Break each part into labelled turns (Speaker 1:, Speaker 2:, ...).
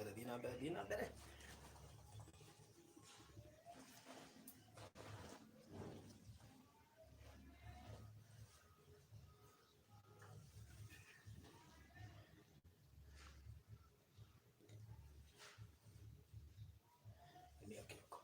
Speaker 1: mbere, thiĩ na mbere, thiĩ na mbere. Nĩ kĩoko.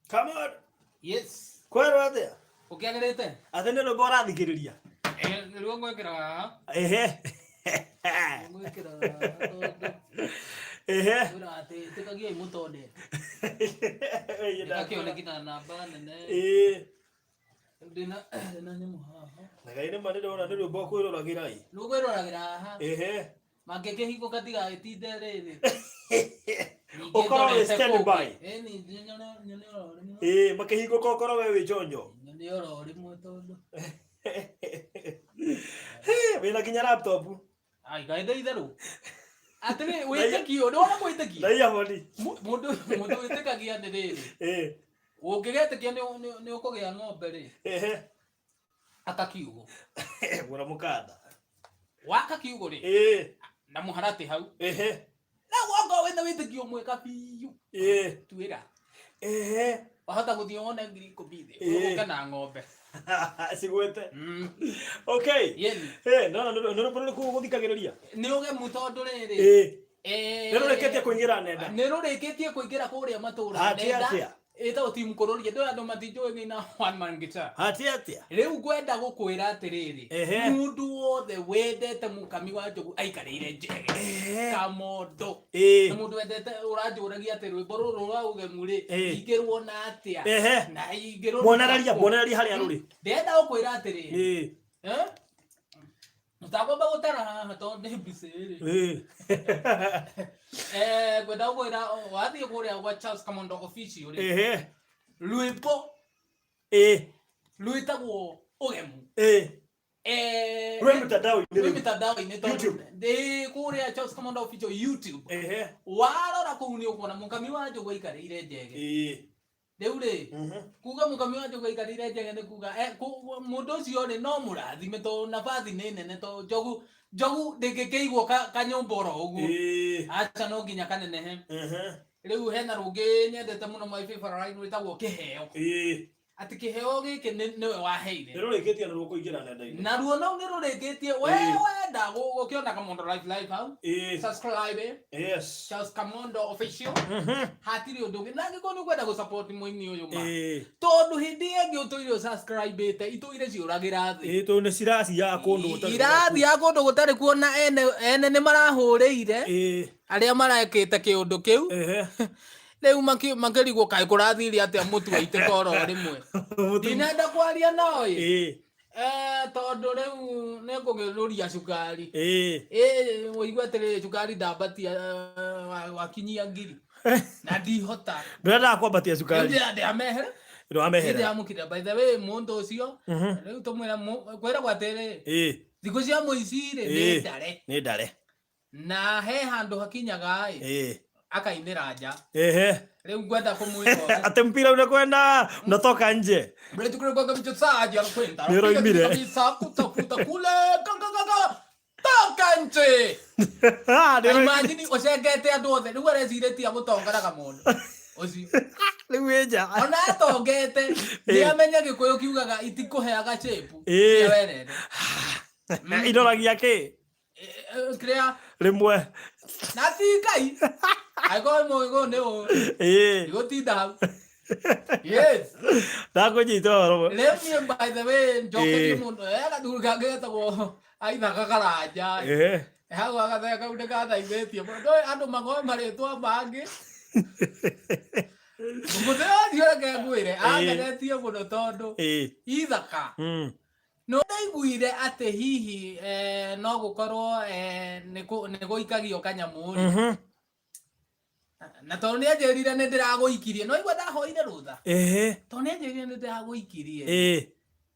Speaker 1: Come on.
Speaker 2: Yes.
Speaker 1: Kwerwo atia?
Speaker 2: Ũkĩagĩrĩte?
Speaker 1: Atĩ nĩ rwĩmbo ũrathikĩrĩria?
Speaker 2: Eh, nĩruo ngwĩkĩra haha.
Speaker 1: Ehe.
Speaker 2: Ngwĩkĩra haha tondũ
Speaker 1: Ehe.
Speaker 2: kwĩra atĩ ĩtĩkagiai mũtondete.
Speaker 1: Ĩĩ,
Speaker 2: Gakĩoneki na namba nene.
Speaker 1: Ĩĩ.
Speaker 2: Ndĩna ndĩna nyamũ haha.
Speaker 1: Na Ngai nĩ ma nĩndĩrona nĩ rwĩmbo kwĩroragĩra ĩ.
Speaker 2: Rũkwĩroragĩra haha.
Speaker 1: Ehe.
Speaker 2: Mangĩkĩhingũka tigagĩtinde rĩrĩ.
Speaker 1: Ũkorwo wĩ stand by.
Speaker 2: Ĩni nyone nyone oro rĩmwe.
Speaker 1: Ĩĩ, makĩhingũka ũkorwo we wĩ chonjo.
Speaker 2: Nyone oro rĩmwe tondũ.
Speaker 1: Wĩna nginya laptop.
Speaker 2: Ai kaĩ itherũ. Atĩrĩ wĩtĩkio, ndĩrona gwĩtĩkia.
Speaker 1: Na earphone.
Speaker 2: Mũndũ mũndũ wĩtĩkagia nĩ rĩrĩ.
Speaker 1: Ĩĩ.
Speaker 2: Ũngĩgetĩkia nĩ nĩ ũkũgĩa ng'ombe rĩ.
Speaker 1: Ehe.
Speaker 2: Aka kiugũ.
Speaker 1: Gũra mũkanda.
Speaker 2: Waka kiugũ rĩ.
Speaker 1: Ĩĩ.
Speaker 2: Na mũharatĩ hau.
Speaker 1: Ehe.
Speaker 2: Na wokorwo wĩna wĩtĩkio mwega biũ.
Speaker 1: Ĩĩ.
Speaker 2: Tuĩra.
Speaker 1: Ehe.
Speaker 2: Wahota gũthiĩ wone 10,000 thĩ.
Speaker 1: Ĩĩ.
Speaker 2: Ũke na ng'ombe.
Speaker 1: Cigwĩte. Okay.
Speaker 2: Yeni.
Speaker 1: Eh, ndona nĩ rwĩmbo rũrĩkũ ũgũthikagĩrĩria?
Speaker 2: Nĩ ũgemu tondũ rĩrĩ.
Speaker 1: Ĩĩ.
Speaker 2: Eh,
Speaker 1: Nĩ rũrĩkĩtie kũingĩra nenda.
Speaker 2: Nĩ rũrĩkĩtie kũingĩra kũrĩa matũra.
Speaker 1: Atĩa,
Speaker 2: Nenda
Speaker 1: atĩa?
Speaker 2: Ĩtagwo team kũrũria. Ndũĩ andũ matinjũĩ ng'ina one man guitar.
Speaker 1: Atĩa atĩa?
Speaker 2: Rĩu ngwenda gũkwĩra atĩrĩrĩ.
Speaker 1: Ehe.
Speaker 2: Mũndũ wothe wendete mũkami wa njogu aikarĩire njege.
Speaker 1: Ehe.
Speaker 2: Kamondo.
Speaker 1: Ĩĩ.
Speaker 2: Na mũndũ wendete ũranjũragia atĩ rwĩmbo rũrũ rwa ũgemu rĩ,
Speaker 1: Ĩĩ.
Speaker 2: ingĩruona atĩa?
Speaker 1: Ehe.
Speaker 2: Na ingĩrũruta
Speaker 1: Mwonereria,
Speaker 2: kũ?
Speaker 1: mwonereria harĩa rũrĩ.
Speaker 2: Ndĩrenda gũkwĩra atĩrĩrĩ.
Speaker 1: Ĩĩ.
Speaker 2: Eh? Mũtakwamba gũtara haha tondũ nĩ mbica ĩrĩ.
Speaker 1: Ĩĩ.
Speaker 2: Eh, ngwenda gũkwĩra wathiĩ kũrĩa gwa Charles Kamondo official rĩ,
Speaker 1: Ehe.
Speaker 2: rwĩmbo
Speaker 1: Ĩĩ.
Speaker 2: rwĩtagwo ũgemu.
Speaker 1: Ĩĩ.
Speaker 2: Eh,
Speaker 1: Rwĩ mtandao-inĩ
Speaker 2: rwĩ
Speaker 1: rĩu.
Speaker 2: mĩtandao-inĩ tondũ
Speaker 1: YouTube.
Speaker 2: ndĩ kũrĩa Charles Kamondo official YouTube.
Speaker 1: Ehe.
Speaker 2: Warora kũu nĩ ũkuona mũkami wa njũgũ aikarĩire njege.
Speaker 1: Ĩĩ.
Speaker 2: Rĩu rĩ, kuga mũkami wa njogu aikarĩire njege nĩ kuga eh, mũndũ ũcio rĩ no mũrathime tondũ nabathi nĩ nene tondũ njogu njogu ndĩngĩkĩigwo kanyũmba oro ũguo.
Speaker 1: Ĩĩ.
Speaker 2: Aca no nginya kanenehe. Rĩu hena rũngĩ nyendete mũno my favorite rwĩtagwo kĩheo.
Speaker 1: Ĩĩ.
Speaker 2: Atĩ kĩheo gĩkĩ nĩwe waheire.
Speaker 1: Nĩ rũrĩkĩtie naruo kũingĩra nenda-inĩ.
Speaker 2: Naruo nau nĩ rũrĩkĩtie we
Speaker 1: Ĩĩ.
Speaker 2: wenda gũkĩona Kamondo Life Live hau.
Speaker 1: Ĩĩ.
Speaker 2: Subscribe.
Speaker 1: Yes.
Speaker 2: Charles Kamondo official. Hatirĩ ũndũ ũngĩ. Na angĩkorwo nĩ ũkwenda gũ support mũini ũyũ ma.
Speaker 1: Ĩĩ.
Speaker 2: Tondũ hĩndĩ ĩyo ĩngĩ ũtũire ũsubscribe-ĩte itũire ciũragĩra thĩ.
Speaker 1: Ĩĩ tondũ nĩ cirathiaga kũndũ gũtarĩ
Speaker 2: Irathiaga kũndũ gũtarĩ kuo na ene ene nĩ marahũrĩire
Speaker 1: Ĩĩ.
Speaker 2: arĩa marekĩte kĩũndũ kĩu.
Speaker 1: Ehe.
Speaker 2: Rĩu makĩrigwo kaĩ kũrathire atĩa mũtu waitĩka oro rĩmwe. Ndinenda kwaria nao ĩ.
Speaker 1: Ĩĩ.
Speaker 2: Eh, tondũ rĩu nĩ ngũgĩrũria cukari.
Speaker 1: Ĩĩ.
Speaker 2: Ĩ ũigue atĩrĩrĩ cukari ndambatia wakinyia ngiri. Na ndihota.
Speaker 1: Ndũrendaga kwambatia cukari.
Speaker 2: Ndĩramehera.
Speaker 1: Ndũramehera.
Speaker 2: Ndĩramũkĩra by the way mũndũ ũcio. Rĩu tũmwĩra kwĩragwo atĩrĩ.
Speaker 1: Ĩĩ.
Speaker 2: Thikũ cia mũici rĩ nĩ ndare.
Speaker 1: Nĩ ndare.
Speaker 2: Na he handũ hakinyaga ĩ.
Speaker 1: Ĩĩ.
Speaker 2: Akainĩra nja.
Speaker 1: Ehe.
Speaker 2: Rĩu ngwenda kũmwĩra ũũ.
Speaker 1: Ate mpira unakwenda unatoka nje.
Speaker 2: Mretu kule kwa mchezaji anakwenda.
Speaker 1: Nĩ ũroimire.
Speaker 2: Kabisa kutafuta kule ka ka ka ka. Toka nje.
Speaker 1: Ah, nĩ ũroimire.
Speaker 2: Imagine ũcengete andũ othe rĩu arecirĩtie gũtongaraga mũndũ ũcio.
Speaker 1: Rĩu wĩ nja.
Speaker 2: Ona atongete nĩ amenya gĩkũyũ kiugaga itikũheaga shape.
Speaker 1: Ĩĩ.
Speaker 2: Cia werere.
Speaker 1: Iroragia kĩ?
Speaker 2: Kĩrĩa
Speaker 1: Rĩmwe.
Speaker 2: Na ti Ngai. Angĩkorwo mũgĩkũyũ nĩ ũũ.
Speaker 1: Ĩĩ.
Speaker 2: Ndigũtinda hau. Yes.
Speaker 1: Ndakũnyita ũhoro.
Speaker 2: Rĩu niĩ, by the way, njokerie
Speaker 1: Ĩĩ.
Speaker 2: mũndũ gathuri kangĩ getagwo Aithaka Karanja. Hau agatheka kau nĩgathaithĩtie mũno. Ndũĩ andũ magoe marĩtwa mangĩ. Mũthenya ũcio reke ngwĩre angenetie mũno tondũ Ithaka no ndaiguire atĩ hihi no gũkorwo nĩ gũikagio kanyamũ rĩ. Na tondũ nĩ anjĩrire nĩ ndĩragũikirie, no igua ndahoire rũtha. Tondũ nĩ anjĩrire nĩ ndĩragũikirie.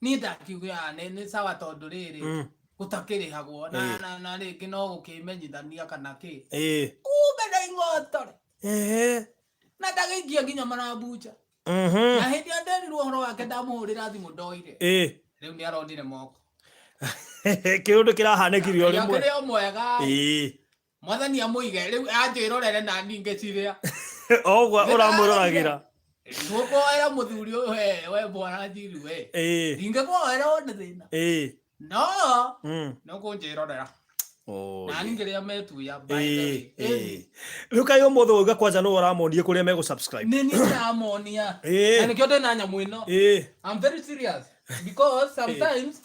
Speaker 2: Niĩ ndakiuga, "Ah, nĩ sawa," tondũ rĩrĩ gũtakĩrĩhagwo na na rĩngĩ no gũkĩmenyithania kana kĩ. Kumbe na ing'otore. Na ndagĩikia nginya marambuja. Na hĩndĩ ĩrĩa nderirwo ũhoro wake, ndamũhũrĩra thimũ ndoire. Rĩu nĩ aronire moko.
Speaker 1: Kĩũndũ kĩrahanĩkire o rĩmwe.
Speaker 2: Akĩrĩ o mwega. Mwathani amũige rĩu anjĩrorere na ningĩciria.
Speaker 1: O ũguo ũramwĩroragĩra.
Speaker 2: Ngũkũhoera mũthuri ũyũ, we bwana Njiru we. Ndingĩkũhoera wone thĩna. No no kũnjĩrorera.
Speaker 1: Oh,
Speaker 2: Na ningĩrĩa metuya, by the way.
Speaker 1: Rĩu kaĩ ũmũthĩ wauga kwanza nũ ũramonie kũrĩa megũ subscribe?
Speaker 2: Nĩ niĩ ndĩramonia. Na nĩkĩo ndĩna nyamũ ĩno. I'm very serious because sometimes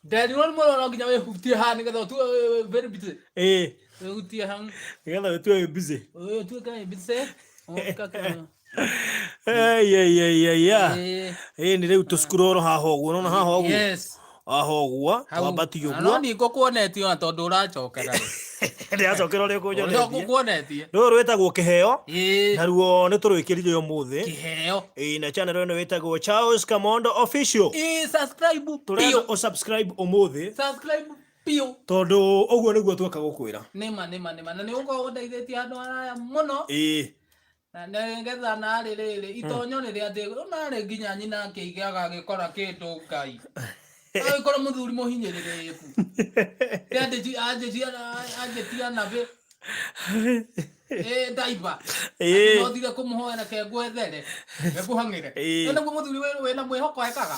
Speaker 2: nderirwo nĩ mũno no nginya wĩhutie haha nĩgetha ũtue very busy. Wĩhutie hau.
Speaker 1: Nĩgetha ũtue wĩ busy.
Speaker 2: Ũtuĩke wĩ busy. Ũka-
Speaker 1: Ei, ei, ei, ei, ya.
Speaker 2: Ĩĩ.
Speaker 1: Ĩ nĩ rĩu tũscroll haha ũguo, nona haha ũguo.
Speaker 2: Yes.
Speaker 1: Haha ũguo,
Speaker 2: Hau.
Speaker 1: twambatie
Speaker 2: Na no
Speaker 1: ũguo.
Speaker 2: ndingũkuonetie ona tondũ ũracokera.
Speaker 1: Ndĩracokera ũrĩa
Speaker 2: Ũrĩa
Speaker 1: ũkũnyonetie.
Speaker 2: ngũkuonetie.
Speaker 1: Rũrũ rwĩtagwo kĩheo. Naruo nĩ tũrwĩkĩrire ũmũthĩ.
Speaker 2: Kĩheo.
Speaker 1: Ĩ na channel ĩno ĩtagwo Charles Kamondo Official.
Speaker 2: Ĩĩ, subscribe
Speaker 1: Tũrenda
Speaker 2: biũ.
Speaker 1: ũsubscribe ũmũthĩ
Speaker 2: Subscribe biũ.
Speaker 1: tondũ ũguo nĩguo tweka gũkwĩra.
Speaker 2: Nĩma nĩma nĩma, na nĩ ũgũkorwo ũndeithĩtie handũ haraya mũno. Na nĩgetha narĩ rĩrĩ itonyo rĩrĩa ndĩ narĩ nginya nyina akĩige agagĩkora kĩndũ Ngai agĩkora mũthuri mũhinyĩrĩrĩku anjĩtia nabĩ ndaiba. Nothire kũmũhoera ke ngwethere ngũhang'ĩre. Nĩguo mũthuri wĩna mwĩhoko ekaga.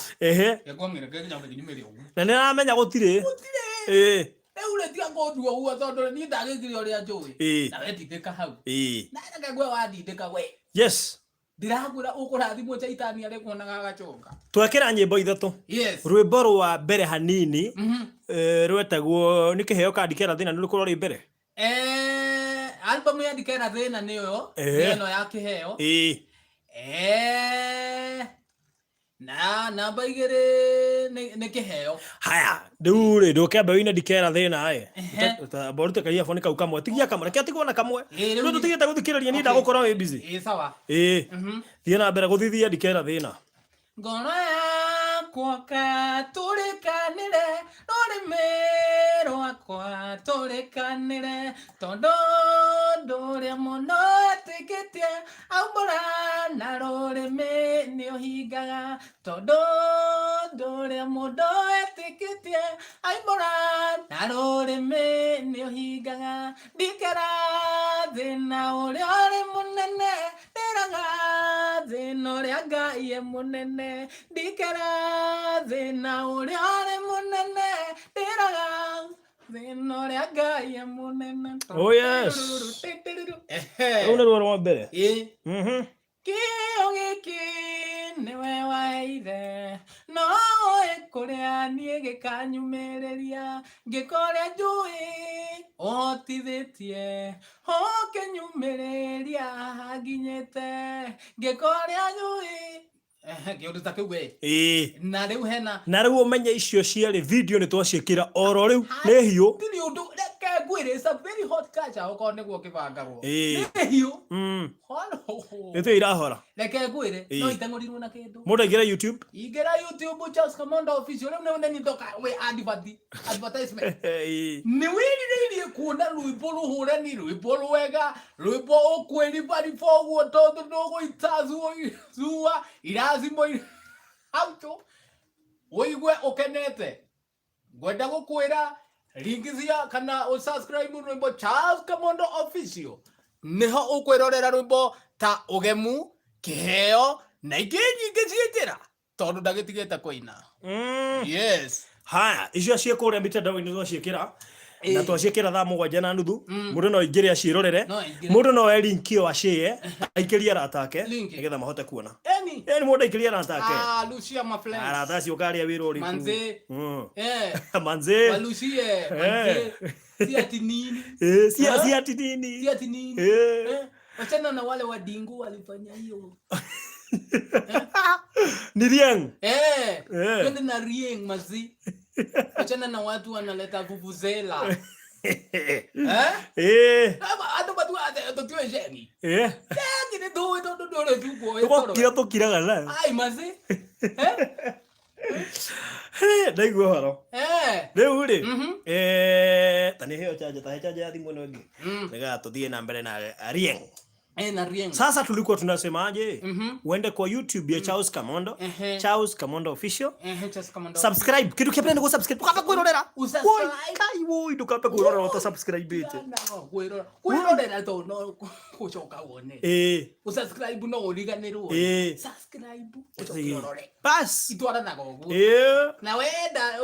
Speaker 2: Ngũhang'ĩre nginya nginyumĩre ũguo.
Speaker 1: Na nĩ aramenya gũtirĩ.
Speaker 2: Gũtirĩ. Rĩu rĩ tiga kũndua ũguo tondũ niĩ ndagĩkire ũrĩa njũĩ. Na wetindĩka hau. Na reke ngwe wandindĩka we. Ndĩrakwĩra ũkũrathimwo Chaitani arĩ kuonaga agacoka.
Speaker 1: Twekĩra nyĩmbo ithatũ. Rwĩmbo rwa mbere hanini rwetagwo nĩ kĩheo ka ndikera thĩna, nĩ rũkorwo rĩ mbere.
Speaker 2: Album ya ndikera thĩna nĩyo nĩ ĩno ya kĩheo. Na namba 2 nĩ kĩheo.
Speaker 1: Haya, rĩu rĩ ndũkĩambe wĩine ndikera thĩna ĩ. Amba ũrute kaiyaboni kau kamwe, tigia kamwe, reke atigwo na kamwe.
Speaker 2: Rĩu
Speaker 1: Rĩu tũtigĩte gũthikĩrĩria, niĩ ndagũkorwo wĩ busy.
Speaker 2: Ĩĩ, sawa.
Speaker 1: Ĩĩ. Thiĩ na mbere gũthithia ndikera thĩna.
Speaker 2: Ngoro yakwa katũrĩkanĩre, rũrĩmĩ rwakwa tũrĩkanĩre, tondũ ndũrĩa mũno etĩkĩtie aumbũra na rũrĩmĩ nĩ ũhingaga, tondũ ndũrĩa mũndũ etĩkĩtie aimbũra na rũrĩmĩ nĩ ũhingaga. Ndikera thĩna ũrĩa ũrĩ mũnene, ndĩraga thĩna ũrĩa Ngai e mũnene, ndikera thĩna ũrĩa ũrĩ mũnene, ndĩraga thĩna ũrĩa Ngai e mũnene.
Speaker 1: Oh, yes. Rũu nĩ ruo rwa mbere.
Speaker 2: Kĩo gĩkĩ nĩwe waheire, no ũĩ kũrĩa niĩ gĩkanyumĩrĩria, ngĩkorĩa njũĩ ũhotithĩtie ũkĩnyumĩrĩria nginyĩte, ngĩkorĩa njũĩ kĩũndũ ta kĩu we. Na rĩu hena
Speaker 1: Na rĩu ũmenye icio cierĩ video nĩ twaciĩkĩra oro rĩu, nĩ hiũ.
Speaker 2: Tiri ũndũ, reke ngwĩre, it's a very hot culture okorwo nĩguo kĩbangagwo. Nĩ hiũ.
Speaker 1: Nĩ tũĩ irahora.
Speaker 2: Reke ngwĩre, no iteng'ũrirwo na kĩndũ.
Speaker 1: Mũndũ aingĩre YouTube.
Speaker 2: Ingĩra YouTube, Charles Kamondo Official, rĩu nĩ ndoka we advertisement. Nĩ wĩrirĩirie kuona rwĩmbo rũhũrani, rwĩmbo rwega, rwĩmbo ũkwĩribariba ũguo tondũ ndũgũita zua irathimo auto ũigue ũkenete. Ngwenda gũkwĩra ringithia kana ũsubscribe rwĩmbo Charles Kamondo Official, nĩho ũkwĩrorera rwĩmbo ta ũgemu, kĩheo na ingĩ nyingĩ ciĩ njĩra tondũ ndagĩtigĩte kũina. Yes.
Speaker 1: Haya, icio ciĩ kũrĩa mitandao-inĩ twaciĩkĩra. Na twaciĩkĩra 7:30, mũndũ no aingĩre aciĩrorere.
Speaker 2: No aingĩre.
Speaker 1: Mũndũ no oe link ĩyo acĩe aikĩrie arata ake
Speaker 2: Link.
Speaker 1: nĩgetha mahote kuona.
Speaker 2: Eni.
Speaker 1: Ĩni mũndũ aikĩrie arata ake.
Speaker 2: Ah, Lucia my friends.
Speaker 1: Arata acio ũkarĩa wĩra ũrĩkũ?
Speaker 2: Manze. Eh.
Speaker 1: Manze.
Speaker 2: Walucie. Manze. Si ati nini.
Speaker 1: Eh, si ati nini.
Speaker 2: Si ati nini.
Speaker 1: Eh.
Speaker 2: Eh. Wachana na wale wadingu walifanya hiyo.
Speaker 1: Ni Rieng.
Speaker 2: Eh.
Speaker 1: Eh.
Speaker 2: Twende na Rieng mazi. Wachana na watu wanaleta vuvuzela. Eh?
Speaker 1: Eh.
Speaker 2: Andå matua tũtiũĩ ceni.
Speaker 1: Eh.
Speaker 2: Cengi nĩ tũĩ tondũ ndũrĩ tukuoĩ
Speaker 1: Tũgũkira tũkiraga na.
Speaker 2: Ai mazi. Eh?
Speaker 1: Eh, ndaigua ũhoro.
Speaker 2: Eh.
Speaker 1: Rĩu rĩ,
Speaker 2: Mhm.
Speaker 1: eh, ta nĩ heo chanja, ta he chanja ya thimũ ĩno ĩngĩ. Nĩgetha tũthiĩ na mbere na Rieng.
Speaker 2: Eh, na Rieng.
Speaker 1: Sasa tulikuwa tunasemaje?
Speaker 2: Mhm.
Speaker 1: Uende kwa YouTube ya Charles Kamondo.
Speaker 2: Ehe.
Speaker 1: Charles Kamondo official.
Speaker 2: Eh, Charles Kamondo.
Speaker 1: Subscribe. Kindu kia mbere nĩ gũ-subscribe. Ndũkambe kwĩrorera.
Speaker 2: Usubscribe.
Speaker 1: Woi, kai woi, ndũkambe kwĩrorera ũta subscribe-ĩte.
Speaker 2: Kwĩrora. Kwĩrorera to no gũcoka wone.
Speaker 1: Ĩĩ.
Speaker 2: Usubscribe no ũriganĩrwo.
Speaker 1: Ĩĩ.
Speaker 2: Subscribe ũcoke ũrore.
Speaker 1: Bas.
Speaker 2: Itwaranaga ũguo.
Speaker 1: Ĩĩ.
Speaker 2: Na wenda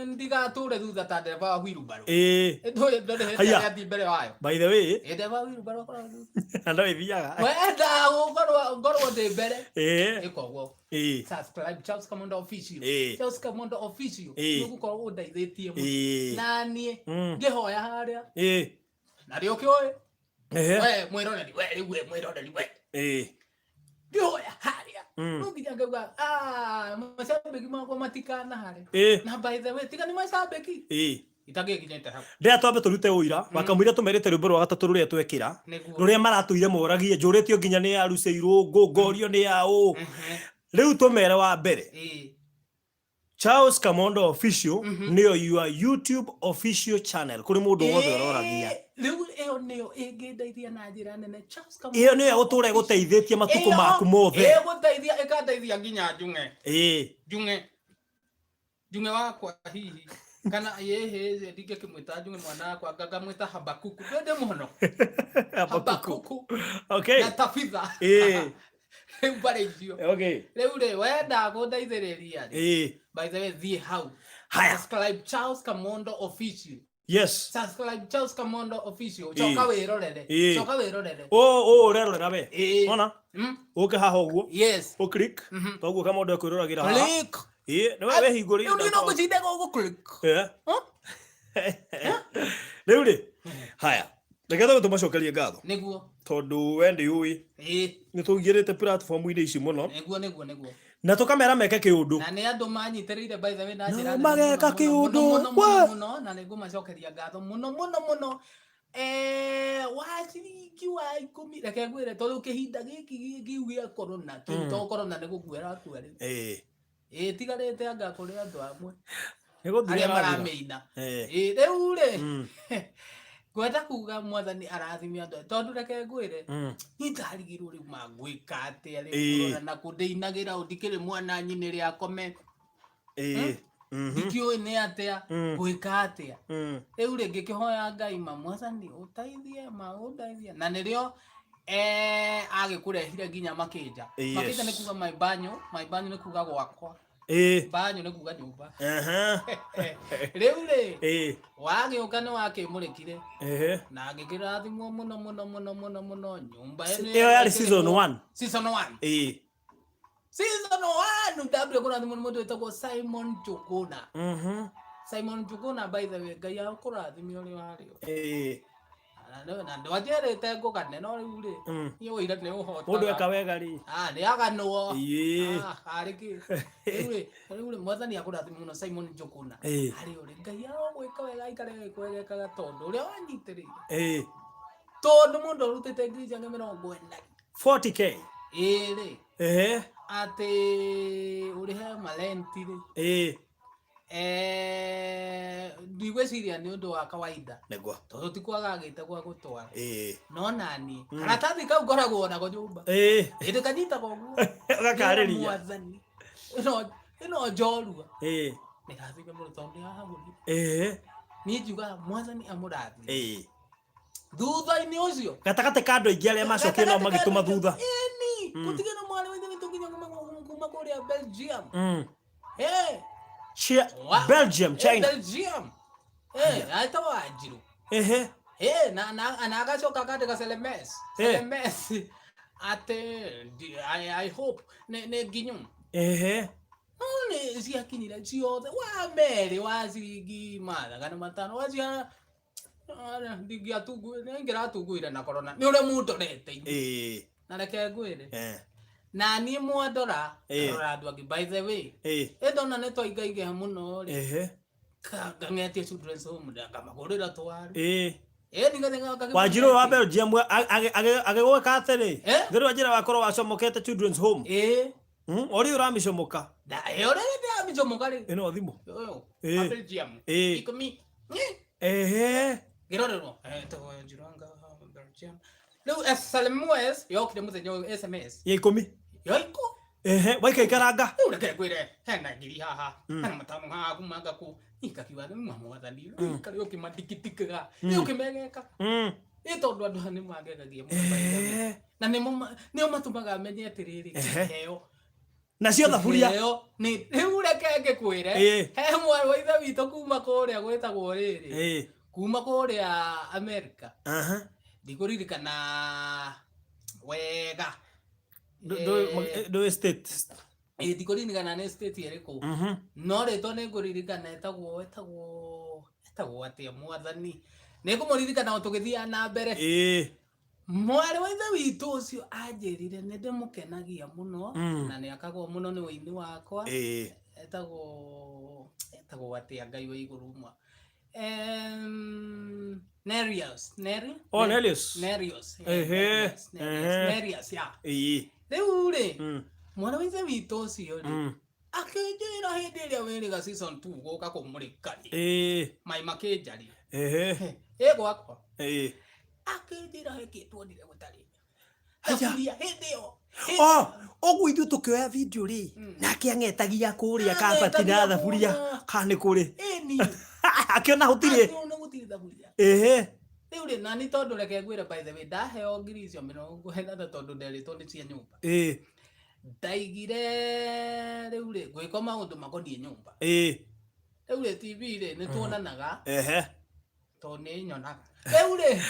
Speaker 2: ndigatũre thutha ta ndereba wa wheelbarrow.
Speaker 1: Ĩĩ.
Speaker 2: Ndũĩ ndũrĩhĩte
Speaker 1: Haya.
Speaker 2: atĩ mbere wayo.
Speaker 1: By the way,
Speaker 2: Ĩ ndereba wa wheelbarrow akoragwo thutha.
Speaker 1: na no ĩthiaga.
Speaker 2: Wenda gũkorwo ngorwo ndĩ mbere.
Speaker 1: Ĩĩ.
Speaker 2: Ĩka ũguo.
Speaker 1: Ĩĩ.
Speaker 2: Subscribe Charles Kamondo official.
Speaker 1: Ĩĩ.
Speaker 2: Charles Kamondo official.
Speaker 1: Ĩĩ.
Speaker 2: Nĩ ũgũkorwo ũndeithĩtie mũno.
Speaker 1: Ĩĩ.
Speaker 2: Na niĩ ngĩhoya harĩa
Speaker 1: Ĩĩ.
Speaker 2: na rĩo ũkĩũĩ
Speaker 1: Ehe.
Speaker 2: we mwĩroreri we rĩu we mwĩroreri we
Speaker 1: Ĩĩ.
Speaker 2: ngĩhoya harĩa no nginya ngauga "Ah, macambĩki makwa matikana harĩ."
Speaker 1: Ĩĩ.
Speaker 2: Na by the way tiga nĩ macambĩki
Speaker 1: Ĩĩ.
Speaker 2: itagĩkinyĩte hau.
Speaker 1: Ndĩra twambe tũrute ũira wakamũira tũmerĩte rwĩmbo rwa gatatũ rũrĩa twekĩra
Speaker 2: Nĩguo.
Speaker 1: rũrĩa maratũire moragie njũrĩtio nginya nĩ aruce irũngũ ngorio nĩ aũ rĩu tũmere wa mbere.
Speaker 2: Ĩĩ.
Speaker 1: Charles Kamondo official nĩyo your YouTube official channel kũrĩ mũndũ wothe ũroragia.
Speaker 2: Rĩu ĩyo nĩyo ĩngĩndeithia na njĩra nene Charles Kamondo.
Speaker 1: Ĩyo nĩyo ĩgũtũra ĩgũteithĩtie matukũ maku mothe.
Speaker 2: Ĩgũteithia ĩkandeithia nginya njung'e.
Speaker 1: Ĩĩ.
Speaker 2: Njung'e njung'e wakwa hihi kana yĩhĩ ndingĩkĩmwĩta njung'e mwana wakwa ngamwĩta Habakuku ndwende mũno. Habakuku
Speaker 1: Okay.
Speaker 2: Na Tabitha.
Speaker 1: Ĩĩ.
Speaker 2: Rĩu mbarĩ icio.
Speaker 1: Okay.
Speaker 2: Rĩu rĩ wenda kũndeithĩrĩria rĩ,
Speaker 1: Ĩĩ.
Speaker 2: by the way thiĩ hau.
Speaker 1: Haya.
Speaker 2: Subscribe Charles Kamondo official.
Speaker 1: Yes.
Speaker 2: Subscribe Charles Kamondo official. Coka wĩrorere.
Speaker 1: Ĩĩ.
Speaker 2: Coka wĩrorere.
Speaker 1: Ũ ũrerorera we.
Speaker 2: Ĩĩ.
Speaker 1: Ona ũke haha ũguo.
Speaker 2: Yes.
Speaker 1: Ũ click. Toguo Kamondo ekwĩroragĩra haha.
Speaker 2: Click.
Speaker 1: Ĩĩ, nĩwe wehingũrĩire.
Speaker 2: Rĩu niĩ no ngũcinda gũgũ click.
Speaker 1: Eh.
Speaker 2: Huh?
Speaker 1: Rĩu rĩ, haya. Reke twambe tũmacokerie ngatho
Speaker 2: Nĩguo.
Speaker 1: tondũ we ndĩũĩ
Speaker 2: Ĩĩ.
Speaker 1: nĩ tũingĩrĩte platform-inĩ ici mũno
Speaker 2: Nĩguo nĩguo nĩguo.
Speaker 1: Na tũkamera meke kĩũndũ.
Speaker 2: Na nĩ andũ manyitĩrĩire by the way na
Speaker 1: Na
Speaker 2: njĩra nene
Speaker 1: mageka
Speaker 2: mũno, mũno,
Speaker 1: kĩũndũ.
Speaker 2: mũno, mũno,
Speaker 1: We!
Speaker 2: mũno, na nĩ ngũmacokeria ngatho mũno mũno mũno. Eh, wa ciringi wa 10 reke ngwĩre tondũ kĩhinda gĩkĩ kĩu gĩa corona kĩu to corona nĩ gũkua ĩrakua rĩu.
Speaker 1: Ĩĩ.
Speaker 2: Ĩĩ tigarĩte anga kũrĩ andũ amwe
Speaker 1: Nĩ gũthira
Speaker 2: arĩa
Speaker 1: ĩrathira.
Speaker 2: maramĩina.
Speaker 1: Ĩĩ.
Speaker 2: Ĩĩ rĩu rĩ ngwenda kuga mwathani arathime andũ aya, tondũ reke ngwĩre niĩ ndarigirwo rĩu mangwĩka atĩa rĩu
Speaker 1: Ĩĩ.
Speaker 2: kũrora na kũndĩinagĩra ndikĩrĩ mwana nyinĩrĩ akome.
Speaker 1: Ĩĩ.
Speaker 2: Ndikĩũĩ nĩ atĩa gwĩka atĩa. Rĩu rĩ ngĩkĩhoya Ngai ma mwathani ũteithie ma ũndeithie na nĩrĩo eh, agĩkũrehire nginya makĩnja.
Speaker 1: Yes.
Speaker 2: Makĩnja nĩ kuga my banyo, my banyo nĩ kuga gwakwa.
Speaker 1: Ĩĩ.
Speaker 2: Banyo nĩ kuga nyũmba.
Speaker 1: Aha.
Speaker 2: Rĩu rĩ
Speaker 1: Ĩĩ.
Speaker 2: wagĩũka nĩ wakĩmũrĩkire
Speaker 1: Ehe.
Speaker 2: na ngĩkĩrathimwo mũno mũno mũno mũno mũno nyũmba ĩno
Speaker 1: Ĩyo yarĩ season 1.
Speaker 2: Season 1.
Speaker 1: Ĩĩ.
Speaker 2: Season 1 ndambire kũrathimwo nĩ mũndũ wĩtagwo Simon Njuguna. Simon Njuguna by the way Ngai akũrathime ũrĩa warĩ.
Speaker 1: Ĩĩ.
Speaker 2: Na ndwanjĩrĩte ngũgane no rĩu rĩ niĩ ũira nĩ ũhotaga.
Speaker 1: Mũndũ eka wega rĩ.
Speaker 2: Ah, nĩ aganwo.
Speaker 1: Ĩĩ.
Speaker 2: Ah, arĩ kĩ. Rĩu rĩ rĩu rĩ mwathani akũrathime mũno Simon Njuguna.
Speaker 1: Ĩĩ.
Speaker 2: Harĩ ũrĩ Ngai arogwĩka wega aikare gwĩkaga tondũ ũrĩa wanyitĩrĩire.
Speaker 1: Ĩĩ.
Speaker 2: Tondũ mũndũ arutĩte ngiri ciake 40.
Speaker 1: 40K.
Speaker 2: Ĩĩ rĩ.
Speaker 1: Ehe.
Speaker 2: Atĩ ũrĩhe marenti rĩ.
Speaker 1: Ĩĩ.
Speaker 2: Eh, ndigwĩciria nĩ ũndũ wa kawaida
Speaker 1: Nĩguo.
Speaker 2: tondũ ti kwaga agĩte gwa gũtwara.
Speaker 1: Ĩĩ.
Speaker 2: No nani karatathi kau ngoragwo nako nyũmba
Speaker 1: Ĩĩ.
Speaker 2: ĩndĩ kanyitaga ũguo.
Speaker 1: Ũgakarĩria.
Speaker 2: Mwathani ĩno ĩno njorua
Speaker 1: Ĩĩ.
Speaker 2: nĩrathime mũno tondũ nĩahagũrire.
Speaker 1: Ĩĩ.
Speaker 2: Niĩ njugaga mwathani amũrathime
Speaker 1: Ĩĩ.
Speaker 2: thutha-inĩ ũcio
Speaker 1: Gatagatĩ ka andũ aingĩ arĩa macokire nao magĩtũma thutha.
Speaker 2: Ĩni gũtigĩ na mwarĩ wa ithe witũ nginya kuma kũrĩa Belgium. Eh.
Speaker 1: Chia
Speaker 2: Wow.
Speaker 1: Belgium,
Speaker 2: Eh,
Speaker 1: China.
Speaker 2: Belgium. Etagwo Wanjiru.
Speaker 1: Ehe.
Speaker 2: Eh, na agacoka akandĩka Selemes. Selemes atĩ I hope nĩ nginyu.
Speaker 1: Ehe.
Speaker 2: No nĩ ciakinyire ciothe wa merĩ wa ciringi 500 wacia ndingĩratunguire na corona nĩ ũrĩa mũndorete
Speaker 1: inyuĩ.
Speaker 2: Na reke ngwĩre. Na niĩ mwandora rora andũ angĩ, by the way. Ĩ ndona nĩ twaingaingĩha mũno rĩ. Ngang'etia children's home ngamagũrĩra twaru.
Speaker 1: Wanjiru wa Belgium agĩgwĩka atĩrĩ, thĩrĩ wa njĩra wakorwo wacomokete children's home. Ũrĩ ũramicomoka.
Speaker 2: Ũrĩa ndĩramicomoka rĩ.
Speaker 1: Ĩno thimũ.
Speaker 2: Wa Belgium. 10.
Speaker 1: Ehe.
Speaker 2: Ngĩrorerwo. Etagwo Wanjiru anga Belgium. Rĩu SMS yokire mũthenya ũyũ SMS.
Speaker 1: Ya 10.
Speaker 2: Ya 10.
Speaker 1: Ehe, waikaikaranga.
Speaker 2: Rĩu reke ngwĩre hena ngiri haha. Hena matano haha kuma ngaku. Ikakiuga nĩ mwathani. Karĩ ũkĩmatikitikaga. Nĩ ũkĩmegeka. Ĩ tondũ andũ aya nĩ mangegagia mũno. Na nĩo matũmaga menye atĩrĩrĩ kĩheo.
Speaker 1: Nacio thaburia.
Speaker 2: Nĩ rĩu reke ngĩkwĩre. He mwarĩ wa ithe witũ kuma kũrĩa gwĩtagwo rĩrĩ. Kuma kũrĩa Amerika. Ndikũririkana wega.
Speaker 1: Ndũĩ state.
Speaker 2: Ndikũririkana nĩ state ĩrĩkũ. No rĩtwa nĩ ngũririkana etagwo atĩa mwathani. Nĩ ngũmũririkana o tũgĩthiaga na mbere. Mwarĩ wa ithe witũ ũcio anjĩrire nĩ ndĩmũkenagia mũno na nĩ akagwo mũno nĩ ũini wakwa. Etagwo atĩa Ngai wa igũrũ mwa. Nerius.
Speaker 1: Oh, Nerius.
Speaker 2: Nerius. Nerius, ya. Rĩu rĩ, mwana wa ithe witũ ũcio rĩ, akĩnjĩra hĩndĩ ĩrĩa wĩrĩga season 2 gũka kũmũrĩka rĩ. Mai makĩnja rĩ. Ĩ gwakwa. Akĩnjĩra hĩkĩ tuonire gũtarĩ. Thaburia hĩndĩ ĩyo.
Speaker 1: Oh, ũguo ithuĩ tũkĩoya video rĩ, nake ang'etagia kũrĩa kabati na thaburia kana nĩ kũrĩ. Akĩona gũtirĩ.
Speaker 2: Akĩona gũtirĩ thaburia.
Speaker 1: Ehe.
Speaker 2: Rĩu rĩ, na nĩ tondũ reke ngwĩre by the way, ndaheo ngiri icio 80 tondũ nderĩtwo nĩ cia nyũmba. Ndaigire rĩu rĩ, ngwĩka maũndũ makoniĩ nyũmba. Rĩu rĩ, TV rĩ, nĩ tuonanaga. Tondũ nĩ nyonaga. Rĩu rĩ,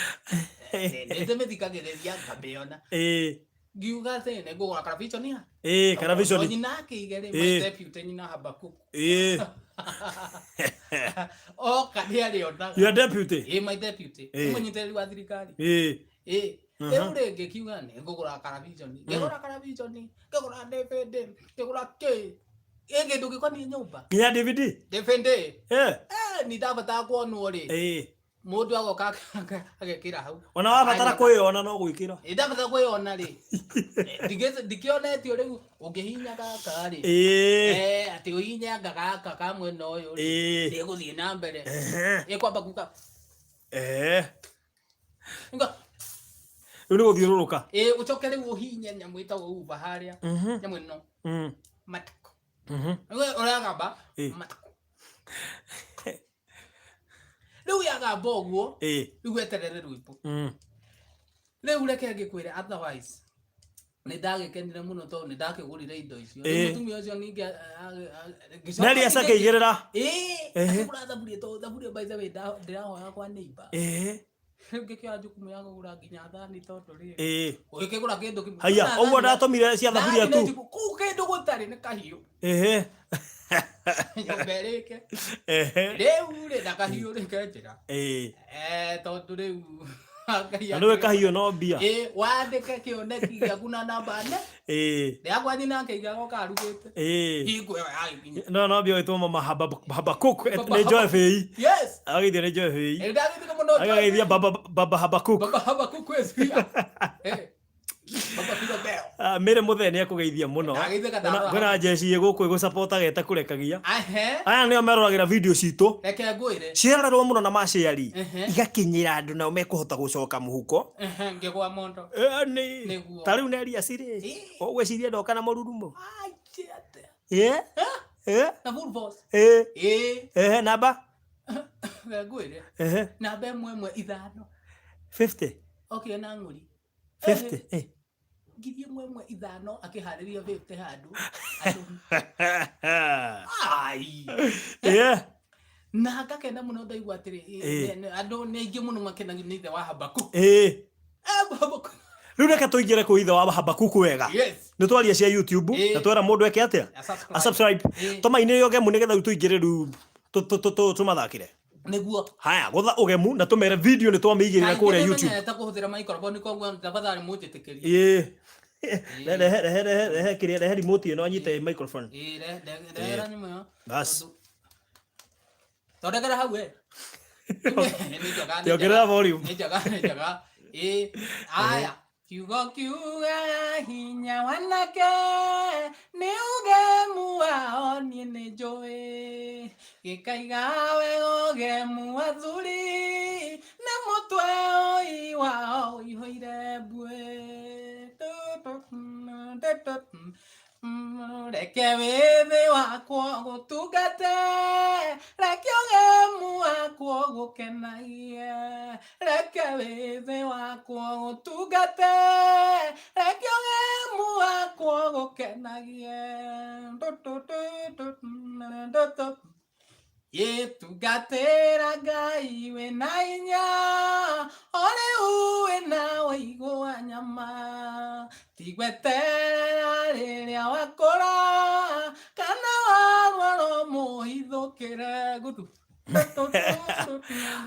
Speaker 2: nĩ ndĩmĩthikagĩrĩria ngamĩona. Ngiuga atĩ nĩ ngũgũra Karavishoni ha?
Speaker 1: Karavishoni.
Speaker 2: Nyina akĩige rĩ, my deputy nyina Habakuku. Oka nĩ arĩonaga.
Speaker 1: Your deputy?
Speaker 2: My deputy. Mũnyitĩrĩri wa thirikari. Rĩu rĩ, ngĩkiuga nĩ ngũgũra Karavishoni. Ngĩgũra Karavishoni, ngĩgũra DVD, ngĩgũra kĩ. Ĩ kĩndũ gĩkoniĩ nyũmba.
Speaker 1: Nginya DVD?
Speaker 2: DVD. Nĩ ndabatara kuonwo rĩ. Mũndũ agoka agekĩra hau.
Speaker 1: Ona wabatara kwĩyona no gwĩkĩra.
Speaker 2: Ndabatara kwĩyona rĩ. Ndikĩonetio rĩu ũngĩhihinya gaka rĩ. Atĩ ũhihinyanga gaka ka mwena ũyũ rĩ. Ndĩgũthiĩ na mbere. Ĩkwamba kuga.
Speaker 1: Rĩu nĩ gũthiũrũrũka.
Speaker 2: Ũcoke rĩu ũhihinye nyamũ ĩtagwo Uber harĩa. Nyamũ ĩno. Matiko. Ũragamba. Matiko. Rĩu yagamba ũguo, rĩu weterere rwĩmbo. Rĩu reke ngĩkwĩre otherwise nĩ ndagĩkenire mũno tondũ nĩ ndakĩgũrire indo icio. Rĩu mũtumia ũcio ningĩ
Speaker 1: Nerius akĩigĩrĩra.
Speaker 2: Akĩgũra thaburia tondũ thaburia by the way ndĩrahoya kwa neighbor. Rĩu ngĩkĩoya jukumu ya kũgũra nginya thani tondũ rĩ. Ũgĩkĩgũra kĩndũ kĩmwe.
Speaker 1: Haiya, ũguo ndatũmire cia thaburia tu.
Speaker 2: Kũu kĩndũ gũtarĩ nĩ kahiũ. Nyũmba ĩrĩke. Rĩu rĩ, na kahiũ rĩ kenjĩra. Tondũ rĩu
Speaker 1: Na nĩwe kahiũ no mbia.
Speaker 2: Wandĩke kĩoneki gĩaku na namba nne. Rĩakwa nyina akĩiga goka arugĩte. Hingo ĩyo yagĩkinya.
Speaker 1: No mbia wĩtwo mama Habakuk nĩ Joy Fei.
Speaker 2: Yes.
Speaker 1: Agĩthio nĩ Joy Fei.
Speaker 2: Ndagĩthika mũno Joy.
Speaker 1: Agagĩthia baba Habakuk.
Speaker 2: Baba Habakuk kwĩ
Speaker 1: Mĩrĩ mũthee nĩ akũgeithia mũno. Kwĩna njeci gũkũ ĩgũcapotaga ĩtakũrekagia. Aya nĩo meroragĩra video citũ.
Speaker 2: Reke ngwĩre.
Speaker 1: Ciarorerwo mũno na maciari. Igakinyĩra andũ nao mekũhota gũcoka mũhuko.
Speaker 2: Ngĩgwa mondo.
Speaker 1: Nĩguo. Ta rĩu Nerius rĩ, ũgwĩciria ndoka na mũrurumo?
Speaker 2: Na full force.
Speaker 1: Namba?
Speaker 2: Reke ngwĩre. Namba 1 1 5.
Speaker 1: 50.
Speaker 2: Okay, na ng'ũri.
Speaker 1: 50.
Speaker 2: Ngiri 1 1 5 akĩharĩria 50 handũ. Ai. Na ngakena mũno ndaigua atĩrĩ
Speaker 1: Ĩĩ.
Speaker 2: andũ nĩ aingĩ mũno makenagio nĩ ithe wa Habakuku.
Speaker 1: Ĩĩ.
Speaker 2: Habakuku.
Speaker 1: Rĩu reke tũingĩre kwĩ ithe wa Habakuku wega.
Speaker 2: Yes.
Speaker 1: Nĩ twaria cia YouTube
Speaker 2: Ĩĩ.
Speaker 1: na twera mũndũ eke atĩa?
Speaker 2: A subscribe.
Speaker 1: A subscribe.
Speaker 2: Ĩĩ.
Speaker 1: Tũmainĩre ũgemu nĩgetha rĩu tũingĩre rĩu tũmathakĩre.
Speaker 2: Nĩguo.
Speaker 1: Haya, gũtha ũgemu na tũmere video nĩ twamĩigĩrĩra kũrĩa YouTube.
Speaker 2: Menyete kũhũthĩra microphone koguo tafadhali mũnjĩtĩkĩrie.
Speaker 1: Ĩĩ. Rehe rehe rehe rehe kĩrĩa rehe remote ĩno anyite microphone.
Speaker 2: Ĩĩ, rehera nyamũ ĩyo.
Speaker 1: Bas.
Speaker 2: Thondekera hau we. Nĩ njega, nĩ
Speaker 1: Ongerera
Speaker 2: njega.
Speaker 1: volume.
Speaker 2: Nĩ njega, nĩ njega. Ĩĩ. Aya. Kiugo kiugaga hinya wanake nĩ ũgemu wao niĩ nĩ njũĩ gĩkaiga wega ũgemu athuri nĩ mũtwe ũi wao ũihũire mbuĩ. Reke wĩthĩ wakwa gũtungate, reke ũgemu wakwa gũkenagie, reke wĩthĩ wakwa gũtungate, reke ũgemu wakwa gũkenagie. Gĩtungatĩra Ngai wĩna hinya, o rĩu wĩna ũigũ wa nyama, ti gweterera rĩrĩa wakũra, kana warwara ũmũhithũkĩre gũthu.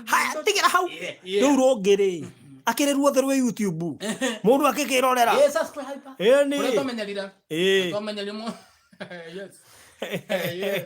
Speaker 1: Haya, tigĩra hau. Rĩu rũngĩ rĩ, akĩrĩ ruothe rwĩ YouTube. Mũndũ akĩkĩrorera.
Speaker 2: Ĩĩ, subscribe.
Speaker 1: Ĩni.
Speaker 2: Ũrĩa twamenyerire.
Speaker 1: Ĩĩ.
Speaker 2: Twamenyerie Yes. Yes.